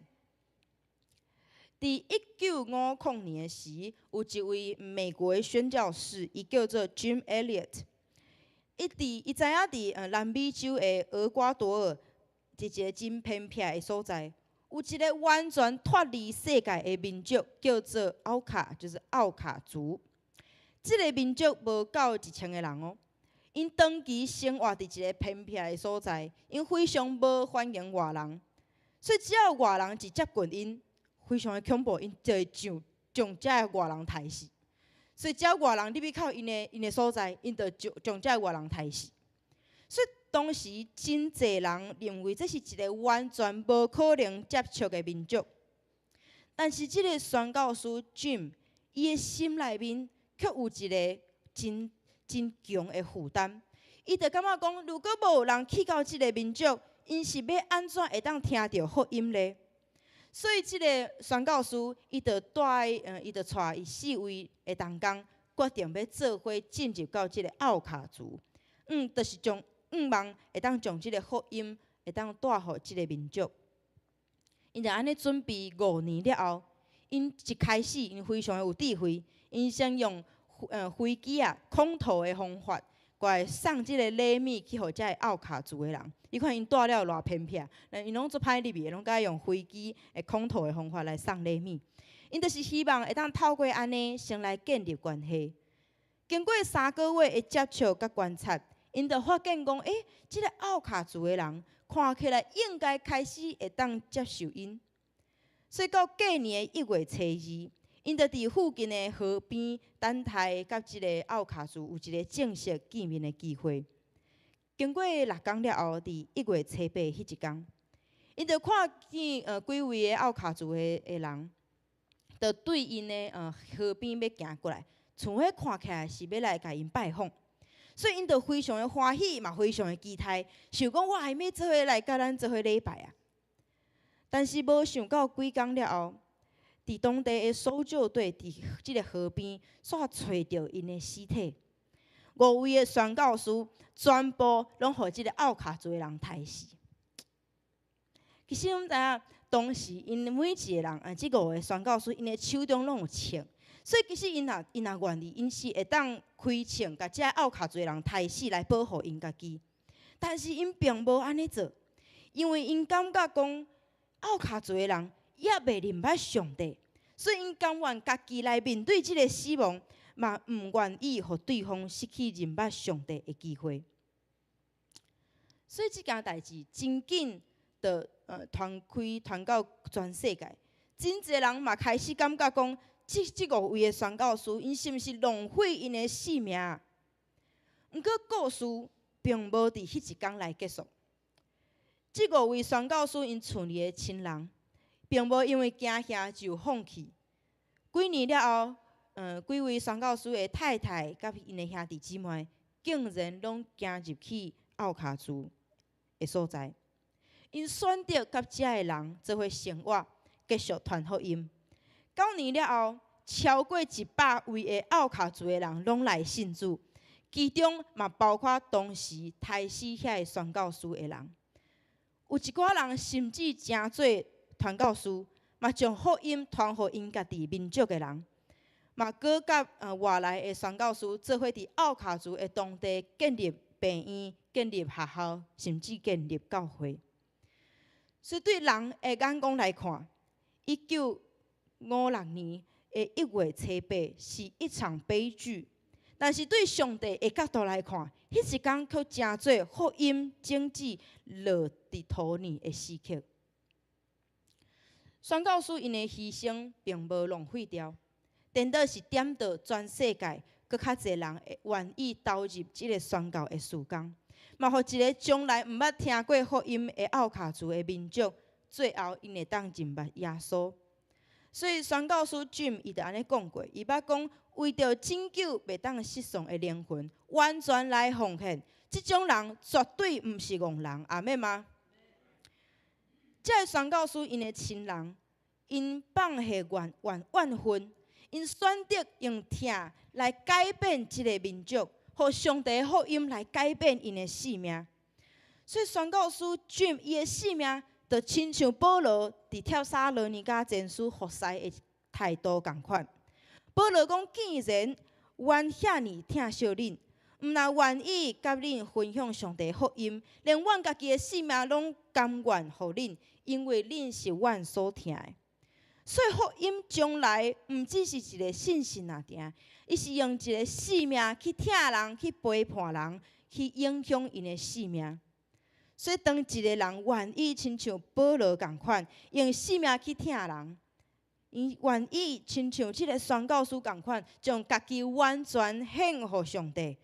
佇1950年時，有一位美國宣教士，伊叫做 Jim Elliot。伊知影佇南美洲的厄瓜多爾，一個真偏僻的所在，有一个完全脫離世界的民族，叫做奧卡，就是奧卡族。這个民族無夠1000个人哦，𪜶長期生活佇一个偏僻的所在，𪜶非常無歡迎外人，所以只要外人一接近𪜶，非常的恐怖，𪜶就會將這个外人刣死。所以只要外人入去到𪜶的所在，𪜶就將這个外人刣死。所以當時真濟人認為這是一个完全無可能接觸的民族。但是這个宣教師 Jim，伊的心內面卻有一个真真強的負擔。伊就感覺講，如果無人去到這个民族，𪜶是欲按怎會當聽著福音咧？所以，這个宣教師伊就帶伊四位的同工，決定欲做伙進入到這个奧卡族，就是向望會當將這个福音會當帶予這个民族。𪜶就按呢準備5年了後，𪜶一開始𪜶非常的有智慧，𪜶先用飛機仔空投的方法，過來送這个禮物去予這个奧卡族的人。你看𪜶蹛了偌偏僻，𪜶攏足歹入去，攏愛用飛機的空投的方法來送禮物。𪜶就是希望會當透過按呢，先來建立關係。經過3個月的接觸佮觀察，𪜶就發現講，欸，這个奧卡族的人看起來應該開始會當接受𪜶。所以到隔年的1月初2，𪜶就佇附近的河邊等待，佮這个奧卡族有一个正式見面的機會。經過6工了後，佇1月初8彼一工，𪜶就看見幾位的奧卡族的人，就對𪜶的河邊欲行過來，像彼看起來是欲來共𪜶拜訪，所以𪜶就非常的歡喜，嘛非常的期待，想講哇，𪜶欲做伙來佮咱做伙禮拜啊！但是無想到幾工了後，佇當地的搜救隊佇這个河邊，煞揣著𪜶的屍體。五位的宣教師全部攏予這个奧卡族的人刣死。其實阮知影，當時𪜶每一个人，這五个宣教師，𪜶的手中攏有槍，所以其實𪜶若願意，𪜶是會當開槍，共這奧卡族的人刣死來保護𪜶家己。但是𪜶並無按呢做，因為𪜶感覺講奧卡族的人猶未認捌上帝，所以𪜶甘願家己來面對這个死亡，嘛毋願意予對方失去認捌上帝的機會。所以這件代誌真緊就傳開傳到全世界。真濟人嘛開始感覺講，這五位的宣教師，𪜶是毋是浪費𪜶的性命？毋過故事並無佇彼一工來結束。這五位宣教師𪜶厝裡的親人，並無因為驚嚇就放棄。幾年了後，幾位宣教師的太太佮𪜶的兄弟姊妹，竟然攏行入去奧卡族的所在。𪜶選擇佮遮的人做伙生活，繼續傳福音。9年了後，超過100位的奧卡族的人攏來信主，其中嘛包括當時刣死遐个宣教師的人。有一寡人甚至成做傳教士，嘛將福音傳予𪜶家己民族的人，嘛閣佮外來的宣教師做伙佇奧卡族的當地建立病院、建立學校，甚至建立教會。所以對人的眼光來看，1956年的1月初8是一場悲劇，但是對上帝的角度來看，彼一工卻成做福音種子落佇土裡的時刻。宣教師𪜶的犧牲並無浪費掉，顛倒是點著全世界閣較濟人會願意投入這个宣教的事工，嘛予一个從來毋捌聽過福音的奧卡族的民族，最後𪜶會當認捌耶穌。所以宣教師 Jim 伊就按呢講過，伊捌講為著拯救袂當失喪的靈魂，完全來奉獻，這種人絕對毋是戇人，阿們嗎？這个宣教師𪜶的親人，𪜶放下怨怨怨恨，𪜶選擇用疼來改變這个民族，予上帝福音來改變𪜶的性命。所以宣教師 Jim 伊的性命，就親像保羅佇帖撒羅尼迦前書服侍的態度仝款。保羅講：既然阮遐爾疼惜恁，毋但願意佮恁分享上帝福音，連阮家己的性命攏甘願予恁，因為恁是阮所疼的。所以福音將來毋只是一個信息爾爾，伊是用一个性命去疼人、去陪伴人、去影響𪜶的性命。所以，當一个人願意親像保羅仝款，用性命去疼人，伊願意親像這个宣教師仝款，將家己完全獻予上帝。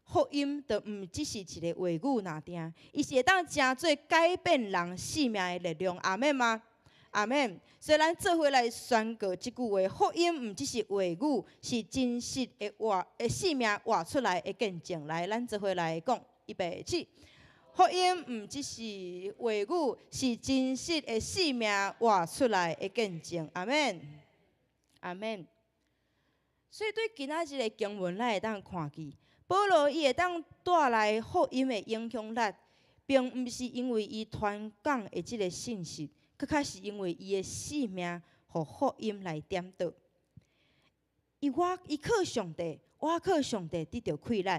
福音就毋只是一個話語爾爾，伊是會當成做改變人性命的力量。阿們嗎？阿們。所以，咱做伙來宣告這句話：福音毋只是話語，是真實的活的性命活出來的見證。來，咱做伙來講，預備起。福音毋只是話語，是真實的性命活出來的見證。阿們，阿們。所以對今仔日的經文，咱會當看見，保羅伊會當帶來福音的影響力，並毋是因為伊傳講的這个信息，閣較是因為伊的性命予福音來點著。伊靠上帝，倚靠上帝得著氣力。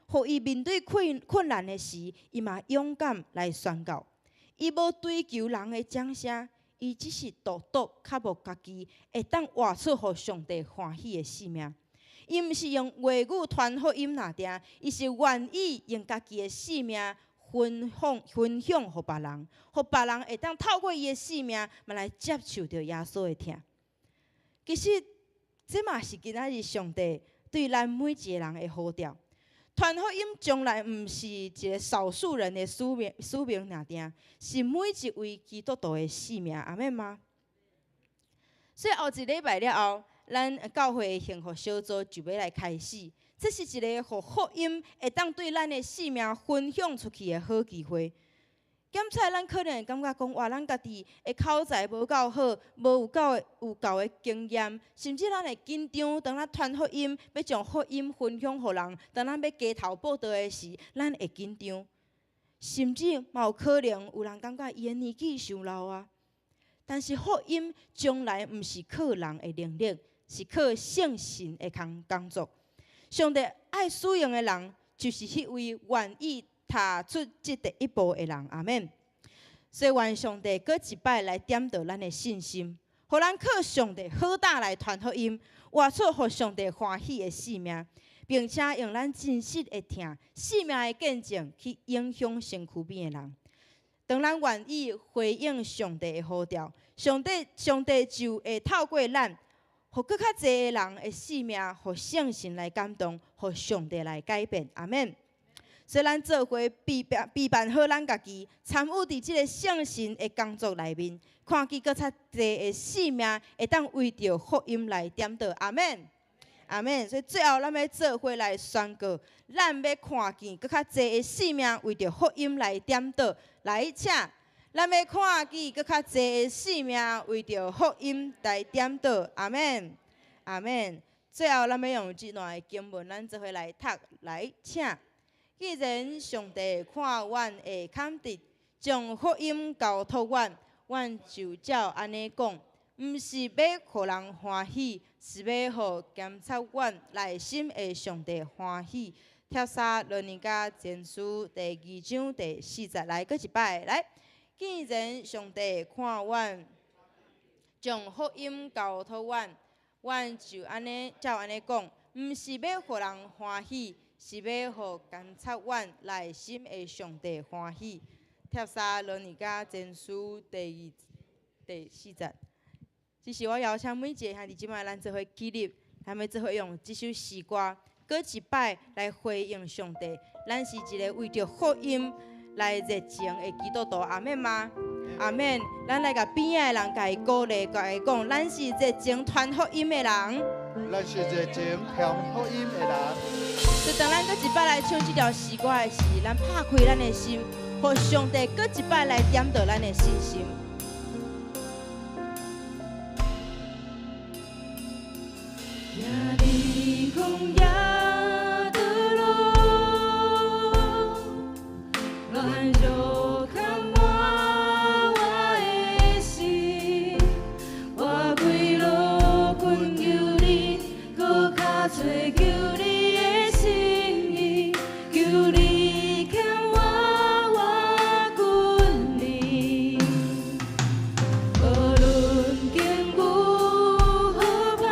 予伊面對困難的時，伊嘛勇敢來宣告。伊無追求人的掌聲，伊只是獨獨渴慕家己會當活出予上帝歡喜的性命。伊毋是用話語傳福音爾爾，伊是願意用家己的性命分享予別人，予別人會當透過伊的性命，嘛來接受著耶穌的疼。其實，這嘛是今仔日上帝對咱每一个人的呼召。傳福音從來毋是一个少數人的使命爾爾，是每一位基督徒的使命，阿們嗎？所以後一禮拜了後，咱教會的幸福小組就欲來開始。這是一個予福音會當對咱的性命分享出去的好機會。檢採咱可能會感覺講，哇，咱家己的口才無夠好，無有夠的經驗，甚至咱會緊張。當咱傳福音，欲將福音分享予人，當咱欲街頭佈道的時，咱會緊張。甚至嘛有可能有人感覺伊的年紀傷老啊。但是福音從來毋是靠人的能力，是靠聖神的工作。上帝愛使用的人，就是彼位願意踏出這第一步的人，阿們。所以願上帝閣一擺來點著咱的信心，予咱靠上帝好膽來傳福音，活出予上帝歡喜的性命，並且用咱真實的疼、性命的見證去影響身軀邊的人。當咱願意回應上帝的呼召，上帝就會透過咱，予閣較濟的人的性命，予聖神來感動，予上帝來改變。阿們。所以咱做伙備辦好咱家己，參與佇這个聖神的工作內面，看見閣較濟的性命會當為著福音來點禱。阿們，阿們。所以最後咱欲做伙來宣告，咱欲看見閣較濟的性命為著福音來點禱。來，請，咱欲看見閣較濟的性命為著福音來點禱。阿們，阿們。最後咱欲用這段的經文，咱做伙來讀。來，請。既然上帝看阮的坎直，將福音交託阮，阮就照按呢講，毋是欲予人歡喜，是欲予檢察阮內心的上帝歡喜。帖撒羅尼迦前書第二章第四節，來，閣一擺來。既然上帝看阮，將福音交託阮，阮就按呢照按呢講，毋是欲予人歡喜，是欲予監察阮內心的上帝歡喜。帖撒羅尼迦前書第二第四節。這是我邀請每一个兄弟姊妹，咱做伙起立，咱欲做伙用這首詩歌，閣一擺來回應上帝。咱是一个為著福音來熱情的基督徒，阿們嗎？阿們。咱來共邊仔的人共伊鼓勵，共伊講，咱是熱情傳福音的人。咱是熱情傳福音的人。就當咱閣一擺來唱這條詩歌的時，咱拍開咱的心，予上帝閣一擺來點著咱的信心。耶利哥耶得羅，軟弱看滿我的心，我規路懇求你，閣較濟求你的心意，求你欠我我骨力，無論境遇好歹，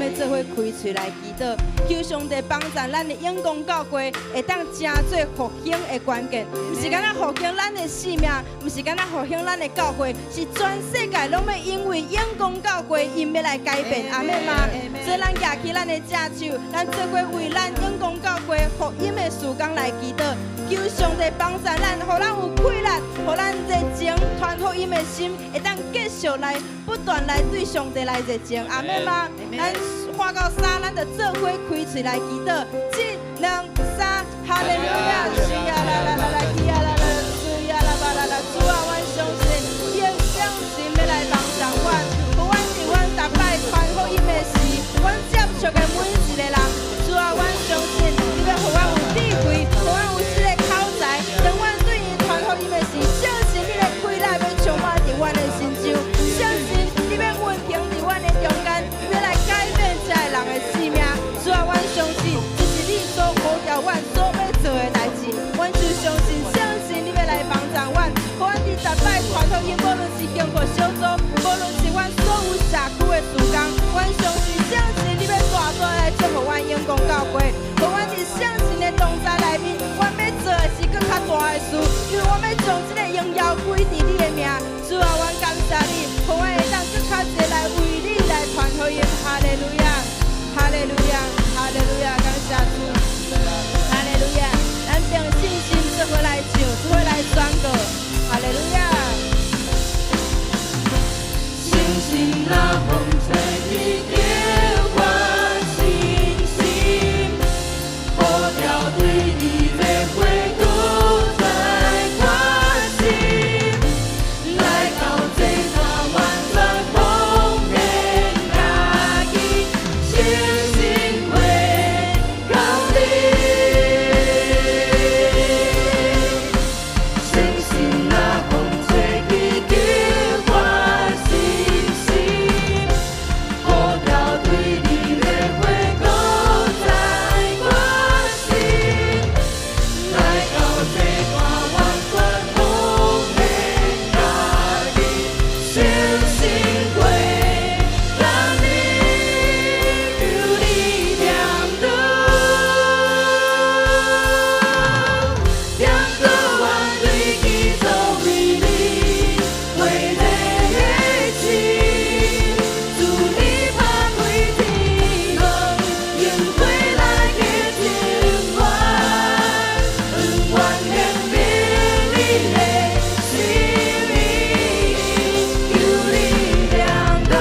欲做伙開喙來祈禱，求上帝幫助咱的永光教會會當成做復興的關鍵，毋是干焦復興咱的生命，毋是干焦復興咱的教會，是全世界攏欲因為永光教會𪜶欲來改變，阿們嗎？所以咱舉起咱的正手，咱做伙為咱永光教會福音的事工來祈禱，求上帝幫助咱，予咱有氣力，予咱熱情傳福音的心，會當繼續來不斷來對上帝來熱情，阿們嗎？咱看到三，咱就做伙開喙來祈禱，一、兩、三，哈利路亞，主啊啦啦啦啦，主啊啦啦，主啊啦啦啦啦，主啊，阮相信，你的聖神欲來幫助阮，予阮佇阮逐擺傳福音的時，阮接觸的每一個人，主啊，阮相信你欲予阮有智慧，予阮有這个口才，當阮對𪜶傳福音的時，相信你的氣力欲充滿佇阮的身上，相信你欲運行佇阮的中間，你欲來改變這个人的生命。主啊，阮相信這是你所呼召阮所欲做的代誌，阮就相信，相信你欲來幫助阮，予阮佇逐擺傳福音，無論是幸福小組，無論是阮所有社區的事工，阮相信，相信你欲大大來祝福阮永光教會，予阮佇聖神的同在內面，阮欲做的是閣較大的事，因為阮欲將這个榮耀歸佇你的名。主啊，阮感謝你，予阮會當閣較濟來為你來傳福音。哈利路亞，哈利路亞，哈利路亞，感謝主。哈利路亞，咱憑信心做伙來唱，做伙來宣告。哈利路亞。星星若風吹去，就發信心，呼召對你的火閣再決心，來到這段完全奉獻家己，相信會降臨。星星若風吹去，就發信心，呼召對你的火閣再決心，來到這段完全奉獻家己，相信會降臨，求你點燈，點燈阮對基督為你火熱的心，主你拍開天門，用火來潔淨阮，永遠顯明你的心意，求你點燈，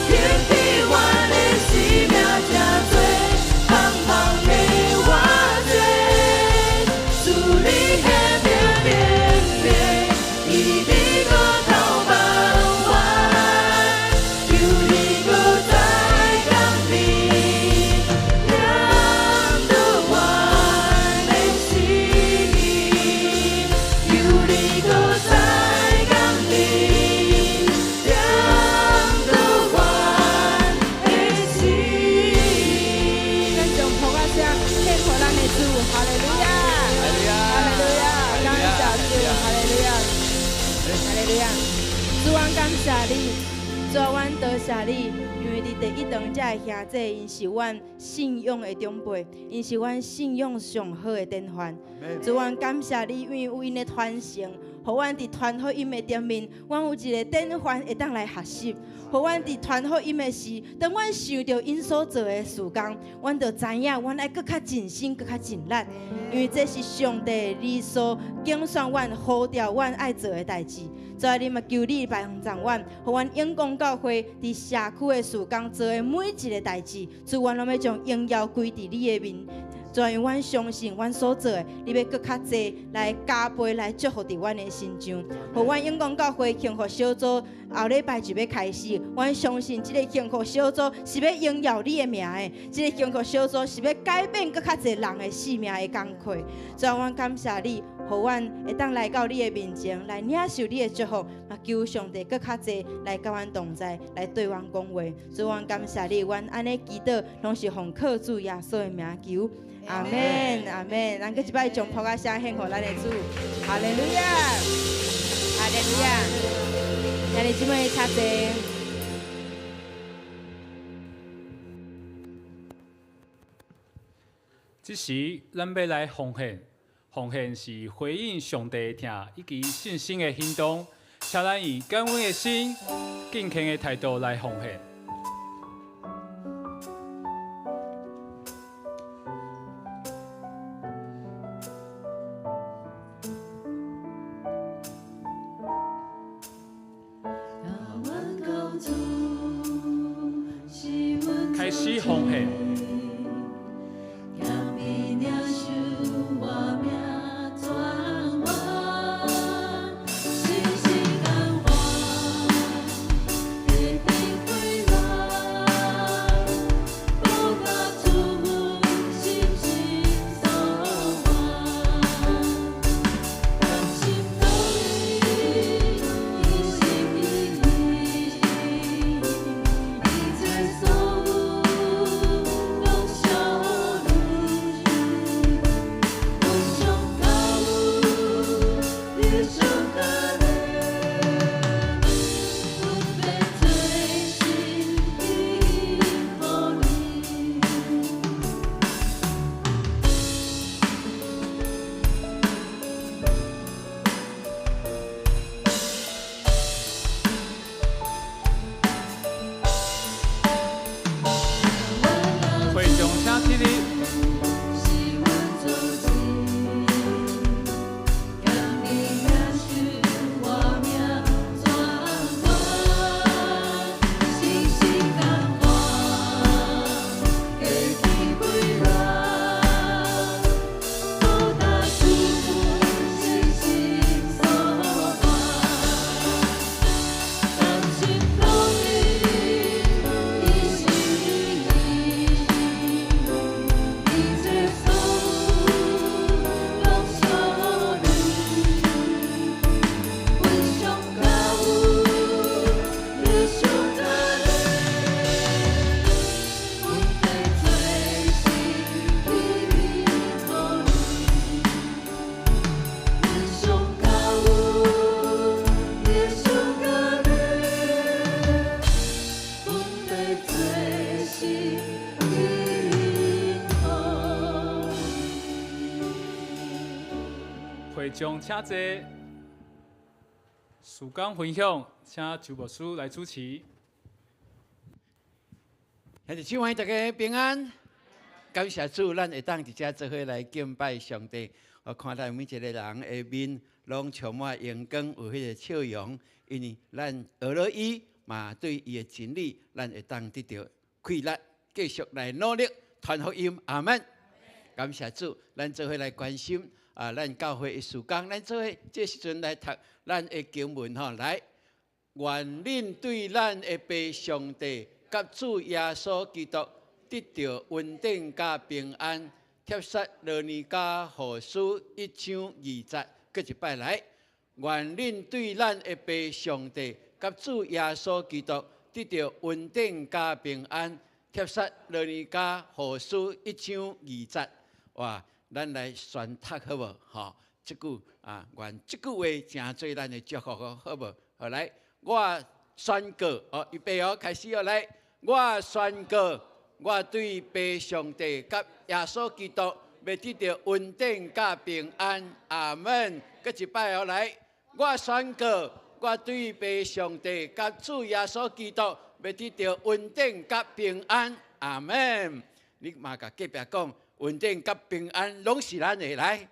掀起阮的生命，成做香香的活祭，主你顯明明明，伊伫閣頭望阮，求你閣再降臨，點燈阮的心，求你閣再降臨，點燈阮的心。咱將噗仔聲獻予咱的主，哈利路亞，哈利路亞，感謝主，哈利路亞，哈利路亞。主，阮感謝你，主啊，阮多謝你，因為佇第一堂這个兄弟，𪜶是阮信仰的長輩，𪜶是阮信仰上好的典範。主，阮感謝你，因為有𪜶的傳承，予阮佇傳福音的頂面，阮有一個典範會當來學習。予阮佇傳福音的時，當阮想著𪜶所做的事工，阮就知影，阮愛閣較盡心，閣較盡力，因為這是上帝你所揀選阮、呼召阮愛做的代誌。所以你嘛求你幫助阮，予阮永光教會佇社區的事工做的每一個代誌，主，阮攏欲將榮耀歸佇你的面。主，因為阮相信，阮所做的，你欲閣較濟來加倍來祝福佇阮的身上，予阮永光教會幸福小組後禮拜就欲開始。阮相信這个幸福小組是欲榮耀你的名的，這个幸福小組是欲改變閣較濟人的生命的工課。主，阮感謝你，予阮會當來到你的面前，來領受你的祝福，嘛求上帝閣較濟來佮阮同在，來對阮講話。主，阮感謝你，阮按呢祈禱，攏是奉靠主耶穌的名求。阿們，阿們，咱閣一擺將噗仔聲獻予咱的主，哈利路亞，哈利路亞。兄弟姊妹，請坐。這時，咱欲來奉獻，奉獻是回應上帝的疼以及信心的行動，請咱以感恩的心、敬虔的態度來奉獻。開始奉獻。會眾請起立。會眾請坐。事工分享，請周牧師來主持。兄弟姊妹，大家平安。感謝主，咱會當佇遮做伙來敬拜上帝。我看到每一個人的面攏充滿榮光，有彼個笑容，因為咱學了伊嘛，對伊的真理，咱會當得著氣力，繼續來努力傳福音。阿們。感謝主，咱做伙來關心啊，咱教會的事工，咱做伙這時陣來讀咱的經文吼，來，願恁對咱的父上帝佮主耶穌基督得著恩典佮平安。帖撒羅尼迦後書一章二節，閣一擺來，願恁對咱的父上帝佮主耶穌基督得著恩典佮平安。帖撒羅尼迦後書一章二節，哇，咱來宣讀好無？吼，這句啊，願這句話成做咱的祝福好無？好來，我宣告哦，預備哦，開始哦，來，我宣告，我對父上帝佮耶穌基督欲得著恩典佮平安，阿們。閣一擺哦，來，我宣告，我對父上帝佮主耶穌基督欲得著恩典佮平安，阿們。你嘛共隔壁講，恩典佮平安攏是咱的，來。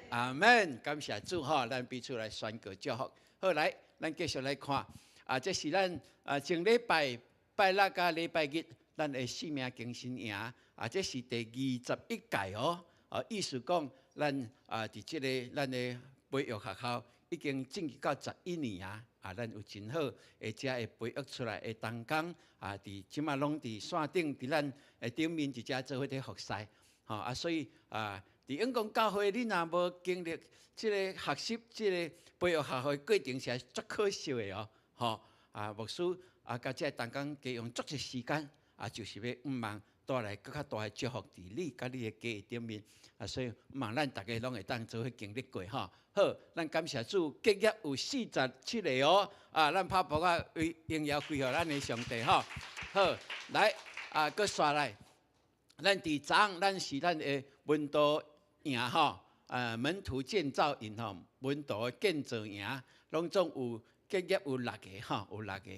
阿們，感謝主吼，咱彼此來宣告祝福。好，來，咱繼續來看，啊，這是咱啊前禮拜拜六佮禮拜日，咱的生命更新營，啊，這是第21屆哦，啊，意思講，咱啊，佇這个咱的培育學校已經進入到11年啊，啊，咱有真好，而且會培育出來的同工，啊，佇這馬攏佇線頂，佇咱的頂面佇遮做伙佇服侍，吼啊，所以啊，佇永光教會，你若無經歷這个學習、這个培育學校的過程，是足可惜的哦，吼啊，牧師啊，佮這个同工加用足濟時間，啊，就是欲向望帶來閣較大的祝福佇你佮你的家的頂面，啊，所以向望咱逐家攏會當做伙經歷過吼。好，咱感謝主，結業有47个哦，啊，咱拍噗仔為榮耀歸予咱的上帝吼。好，來，啊，閣紲來，咱佇昨咱是咱的門徒營吼，門徒建造營吼，門徒建造營，攏總有結業有六个吼，有六個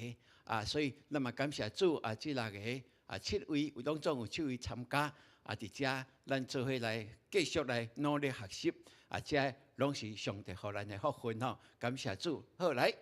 啊，所以咱嘛感謝主啊，這六个啊七位，攏總有七位參加啊，佇遮咱做伙來繼續來努力學習啊，這攏是上帝予咱的福分吼，感謝主。好來，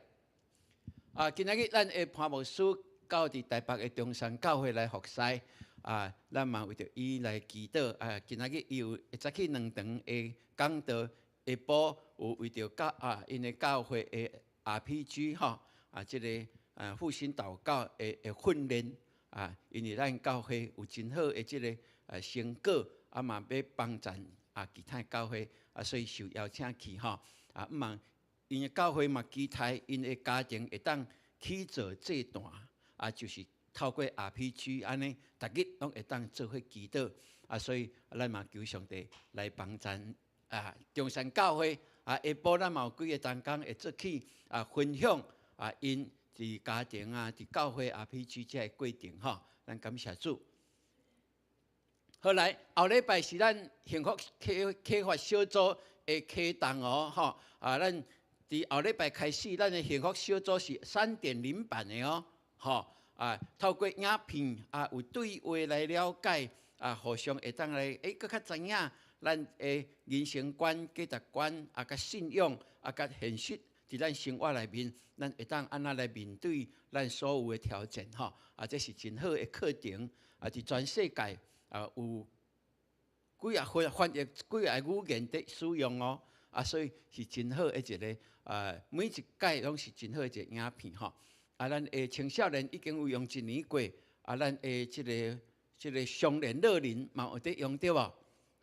啊，今仔日咱的潘牧師到佇台北的中山教會來服侍。啊，咱嘛為著伊來祈禱啊！今仔日伊有早起兩堂的講道，下晡有為著教啊，𪜶的教會的 RPG 吼啊，這个啊復興禱告的訓練啊，因為咱教會有真好的這个成果，啊嘛欲幫贊啊其他教會啊，所以受邀請去吼啊，毋望𪜶的教會嘛期待𪜶的家庭會當起做祭壇啊，就是透過 RPG 按呢，逐日攏會當做伙祈禱啊，所以咱嘛求上帝來幫贊啊，中山教會啊，下晡咱嘛有幾个同工會做去啊分享啊，𪜶佇家庭啊，佇教會 RPG 這个過程吼，咱感謝主。後來後禮拜是咱幸福啟啟發小組的啟動哦，吼啊，咱佇後禮拜開始，咱的幸福小組是3.0版的哦，吼。啊，透過影片啊，有對話來了解啊，互相會當來欸，閣較知影咱的人生觀、價值觀啊，佮信仰啊，佮現實佇咱生活內面，咱會當按怎來面對咱所有的挑戰吼啊，這是真好的課程啊！佇全世界啊，有幾仔翻翻譯幾仔個語言佇使用哦啊，所以是真好的一个啊，每一屆攏是真好的一个影片吼。啊，咱的青少年已經有用一年過，啊，咱的這个雙連樂齡嘛有佇用對無？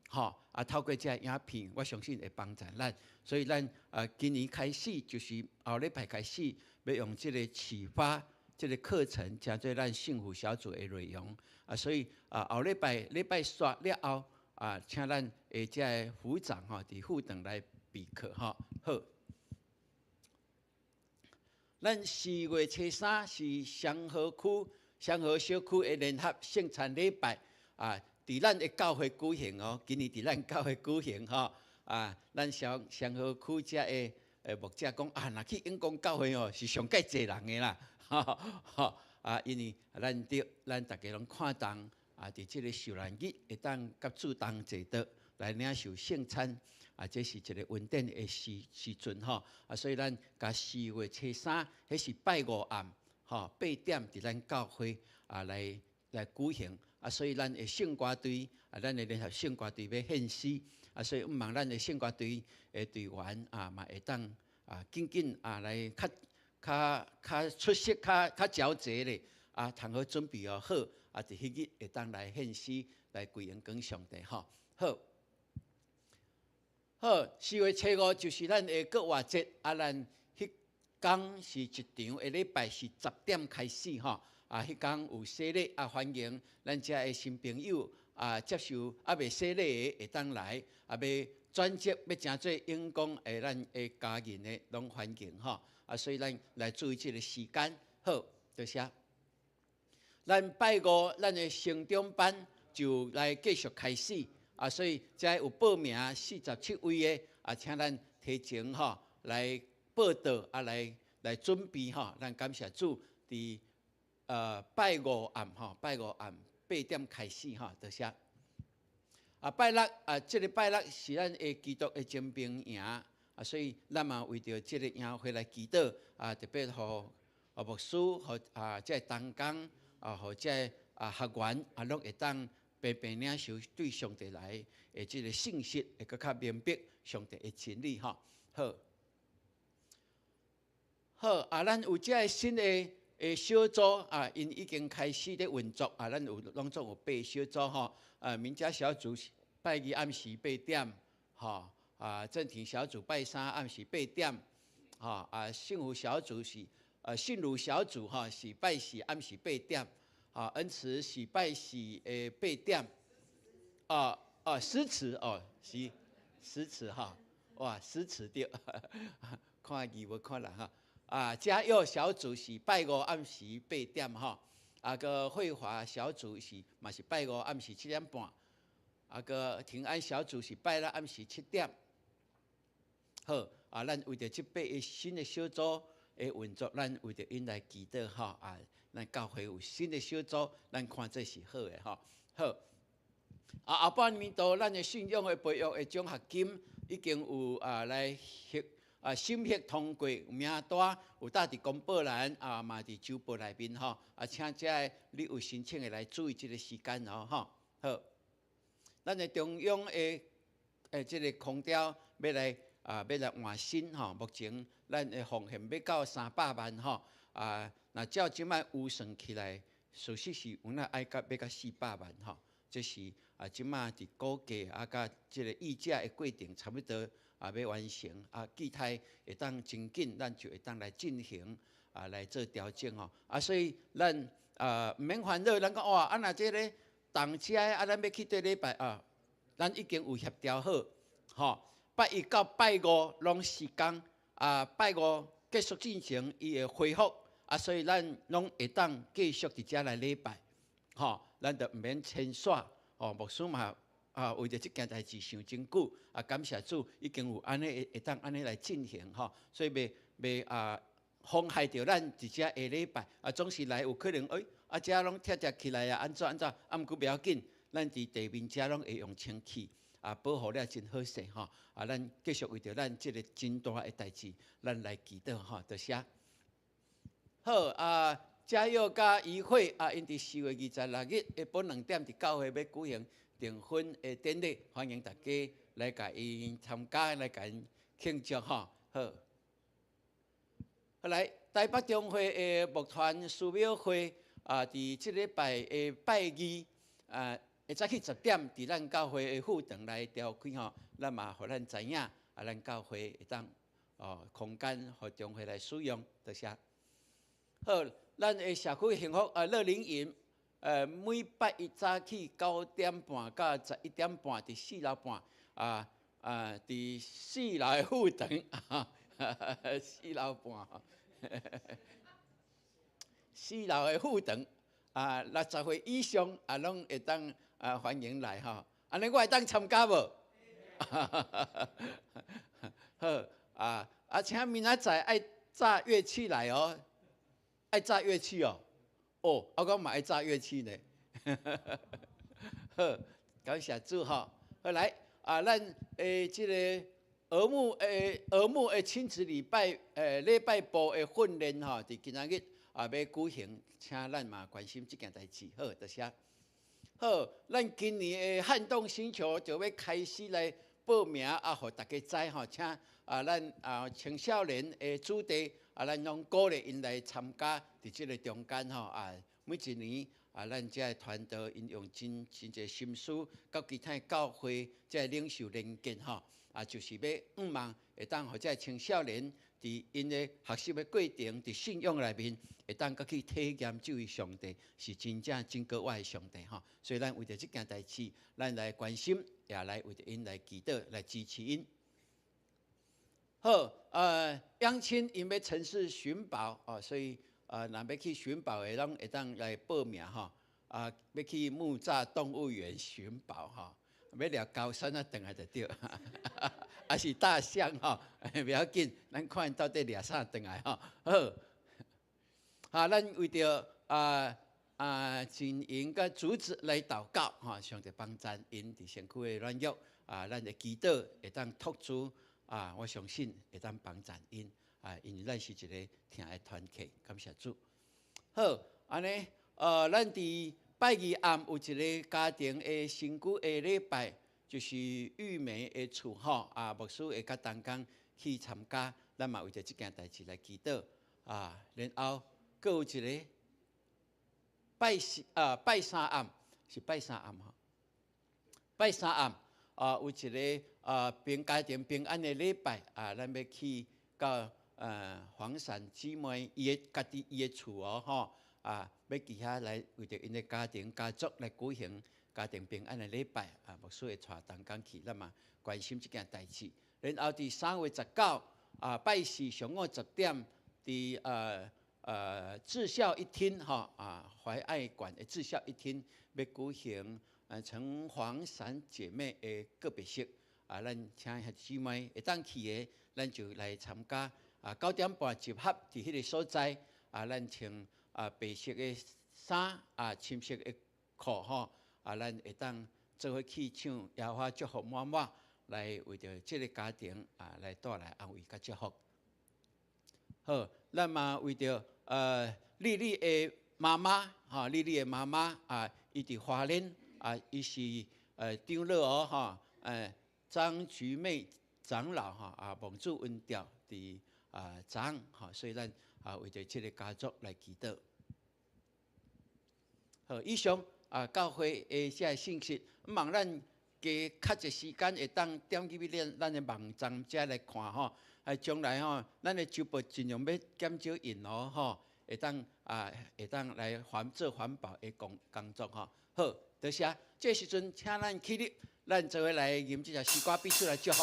吼，啊，透過這个影片，我相信會幫助咱。所以咱啊，今年開始就是後禮拜開始，欲用這個啟發這个課程，成做咱幸福小組的內容。啊，所以啊，後禮拜禮拜煞了後，啊，請咱的這个副長吼，佇副堂來備課吼。好。咱4月初3是雙和區雙和小區的聯合聖餐禮拜啊，佇咱的教會舉行哦。今年佇咱教會舉行吼啊，咱雙雙和區遮的牧者講啊，若去永光教會哦，是上蓋濟人的啦，吼啊，因為咱著咱逐家攏看重啊，佇這个受難日會當佮主同齊桌來領受聖餐。啊，這是一个恩典的時陣吼，啊，所以咱共4月初3，彼是拜五暗，吼8點佇咱教會啊來舉行，啊，所以咱的聖歌隊，啊，咱的聯合聖歌隊欲獻詩，啊，所以毋望咱的聖歌隊的隊員啊，嘛會當啊，緊緊啊來較較較出色、較較焦齊咧，啊，通好準備哦好，啊，佇彼日會當來獻詩，來歸榮光上帝吼，好。好，4月初5就是咱的復活節，啊，咱彼工是一場的禮拜是10點開始吼，啊，彼工有洗禮啊，歡迎咱遮的新朋友啊，接受猶未洗禮的會當來，啊，欲轉職欲成做永光的咱的家人的攏歡迎吼，啊，所以咱來注意這個時間，好，多謝。咱拜五咱的成長班就來繼續開始。啊，所以遮有報名47位的，啊，請咱提前吼來報到，啊，來準備吼。咱感謝主，佇拜五暗吼，拜五暗8點開始吼，多謝。啊，拜六啊，這个拜六是咱的基督的徵兵營，啊，所以咱嘛為著這个營會來祈禱，啊，特別予啊牧師，予啊這个同工，啊，予這个啊學員啊，攏會當平平領受對上帝來的這个信息，會閣較明白上帝的真理吼。好，好啊，咱有這个新的小組啊，𪜶已經開始咧運作啊，咱有攏總有八個小組吼。啊，民家小組拜二暗時8點，吼啊，正廷小組拜三暗時八點，吼啊，幸福小組是信儒小組吼是拜四暗時八點。啊，恩慈是拜四的八點，啊啊，詩詞哦，是詩詞哈，哇，詩詞對，看字無看人哈，啊，嘉佑小組是拜五暗時八點吼，啊閣慧華小組是嘛是拜五暗時7點半，啊閣平安小組是拜六暗時7點。好，啊，咱為著這八个新的小組的運作，咱為著𪜶來祈禱吼啊，咱教會有新的小組，咱看這是好的吼。好，啊，後半年度咱的信仰的培育的獎學金已經有啊來核啊審核通過名單，有貼佇公報欄啊，嘛佇週報內面吼。啊，請遮个你有申請的來注意這个時間哦，吼。好，咱的中央的欸這个空調欲來啊，欲來換新吼。目前咱的奉獻欲到300萬吼。啊，若照這擺預算起來，事實是有影愛到欲到400萬吼。這是啊，這擺佇估計啊，佮這个議價的過程差不多啊，欲完成啊，期待會當真緊，咱就會當來進行啊，來做調整吼。啊，所以咱啊毋免煩惱，咱講哇，啊若這个動車啊，咱欲去佗禮拜啊，咱已經有協調好，吼，拜一到拜五攏時工啊，拜五結束進程，伊會恢復啊，所以咱攏會當繼續佇遮來禮拜，吼，咱就毋免遷徙，吼，牧師嘛啊，為著這件代誌想真久，啊，感謝主已經有按呢會當按呢來進行吼，所以袂袂啊妨害著咱佇遮下禮拜啊，總是來有可能，欸，啊，遮攏拆拆起來啊，按怎按怎，啊，毋過袂要緊，咱佇地面遮攏會用清氣啊，保護了真好勢吼，啊，咱繼續為著咱這个真大的代誌，咱來祈禱吼，多謝。好啊，嘉佑佮怡慧啊，𪜶佇4月26日下晡2點佇教會欲舉行訂婚的典禮，歡迎大家來共𪜶參加，來共𪜶慶祝吼。好，好來，台北中會的牧團思勉會啊，佇這禮拜的拜二啊，會早起10點，佇咱教會的副堂來召開吼，咱嘛予咱知影，啊，咱教會會當哦空間予中會來使用，多謝。好，咱的社區幸福啊樂齡營，每拜一早起9點半到11點半，佇四樓半啊啊，佇四樓的副堂，四樓半，四樓的副堂啊，60歲以上啊，攏會當啊歡迎來吼。按呢我會當參加無？好啊啊，請明仔載愛紮樂器來哦。愛紮樂器哦，哦，我講嘛愛紮樂器呢。好，感謝主吼。好來啊，咱的這个兒牧的親子禮拜禮拜部的訓練吼，佇今仔日啊欲舉行，請咱嘛關心這件代誌。好，多謝。好，咱今年的撼動星球就欲開始來報名啊，予大家知吼，請啊咱啊青少年的子弟啊，咱攏鼓勵𪜶來參加佇這个中間吼啊，每一年啊，咱這个團隊𪜶用真真濟心思，佮其他教會這个領袖連結吼，啊，就是欲向望會當予這个青少年佇𪜶的學習的過程，佇信仰內面會當閣去體驗這位上帝是真正真格外的上帝吼。所以咱為著這件代誌，咱來關心，也來為著𪜶來祈禱，來支持𪜶。好，養親𪜶欲城市尋寶哦，所以若欲去尋寶的，攏會當來報名吼。啊，欲去木柵動物園尋寶吼，欲掠高山啊，轉來就對，抑是大象吼，袂要緊，咱看到底掠啥轉來吼。好，啊，咱為著啊啊真營佮組織來禱告吼，上帝幫贊𪜶佇身軀的軟弱啊，咱的祈禱會當托主。啊，我相信會當幫贊𪜶啊，因為咱是一个疼的團體，感謝主。好，按呢，咱佇拜二暗有一个家庭的新居的禮拜，就是玉梅的厝吼，啊，牧師會佮同工去參加，咱嘛為著這件代誌來祈禱啊。然後，閣有一个拜四啊，拜三暗是拜三暗吼，拜三暗啊，有一个啊平家庭平安的禮拜啊，咱欲去到黃山姊妹伊的家己伊的厝哦吼啊，欲去遐來為著𪜶的家庭家族來舉行家庭平安的禮拜啊，牧師會帶同工去，咱嘛關心這件代誌。然後佇3月19啊，拜四上午10點，佇至孝一厅吼啊，怀爱馆的至孝一厅欲举行陈黄珊姐妹的告别式啊，咱请兄弟姊妹会当去的，咱就来参加啊。9点半集合伫彼个所在啊，咱穿啊白色的衫啊，深色的裤吼啊，咱会当做伙去唱耶和华祝福满满，来为著这个家庭啊，来带来安慰佮祝福。好，咱嘛为著丽丽的妈妈吼，丽丽的妈妈啊，伊伫花莲啊，伊是长老哦吼，张菊妹长老吼啊，蒙主恩召伫啊长吼，所以咱啊为著这个家族来祈祷。好，以上啊教会的这个信息，望咱加较济时间会当点入去咱的网站遮来看吼。啊，将来吼，咱的周报尽量欲减少印哦吼，会当来做环保的工作吼。好，多谢。这时阵，请咱起立，咱做伙来吟这首诗歌，彼此来祝福。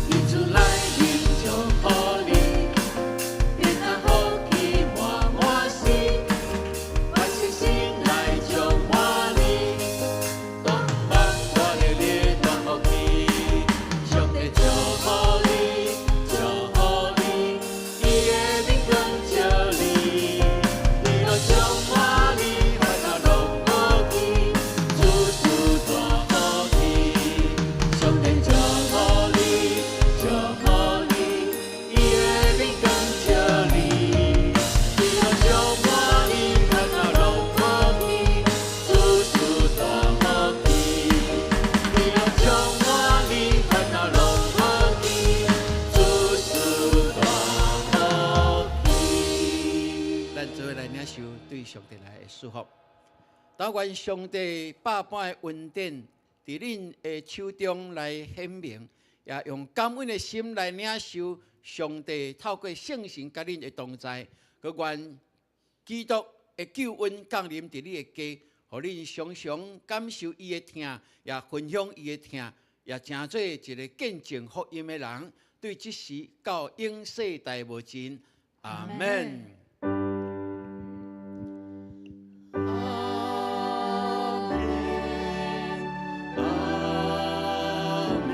伊主来临祝福你，变甲福气满满心，我信心来充满你，当望我的你当福气，上帝祝福你，祝福你，伊的面光照你，你若充满你，烦恼拢无去，处处大福气，上帝祝福你，祝福你，伊的面光照你，你若充满你，烦恼拢无去，处处大福气，你若充满你，烦恼拢无去，处处大福气。咱做伙来领受对上帝来的祝福。但愿上帝百般的恩典，伫恁的手中来显明，也用感恩的心来领受上帝透过圣神佮恁的同在。阁愿基督的救恩降临伫你的家，予恁常常感受伊的疼，也分享伊的疼，也成做一个见证福音的人。对这时到永世代无尽。阿门。阿门，阿门，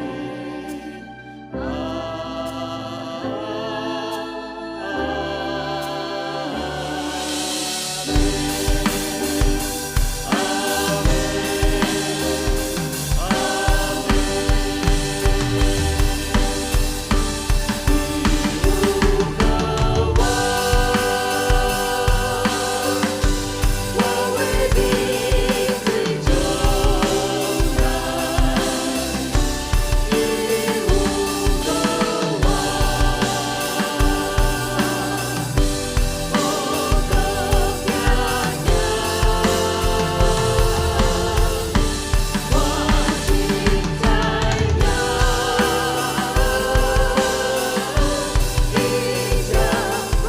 阿门，阿门，阿门。你有渴望，我为你最重要。你有渴望，无搁行行，我真知影，伊才款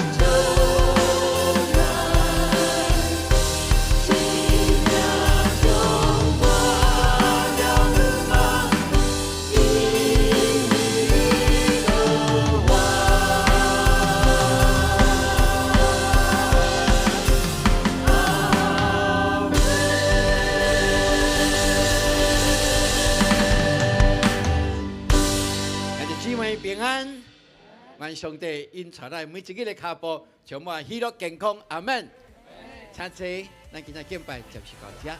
将来，生命充满了吗？因你渴望。阿门。兄弟姊妹平安，愿上帝引带咱每一日的跤步，充满喜乐健康。阿门。请坐，咱今仔敬拜暂时到遮。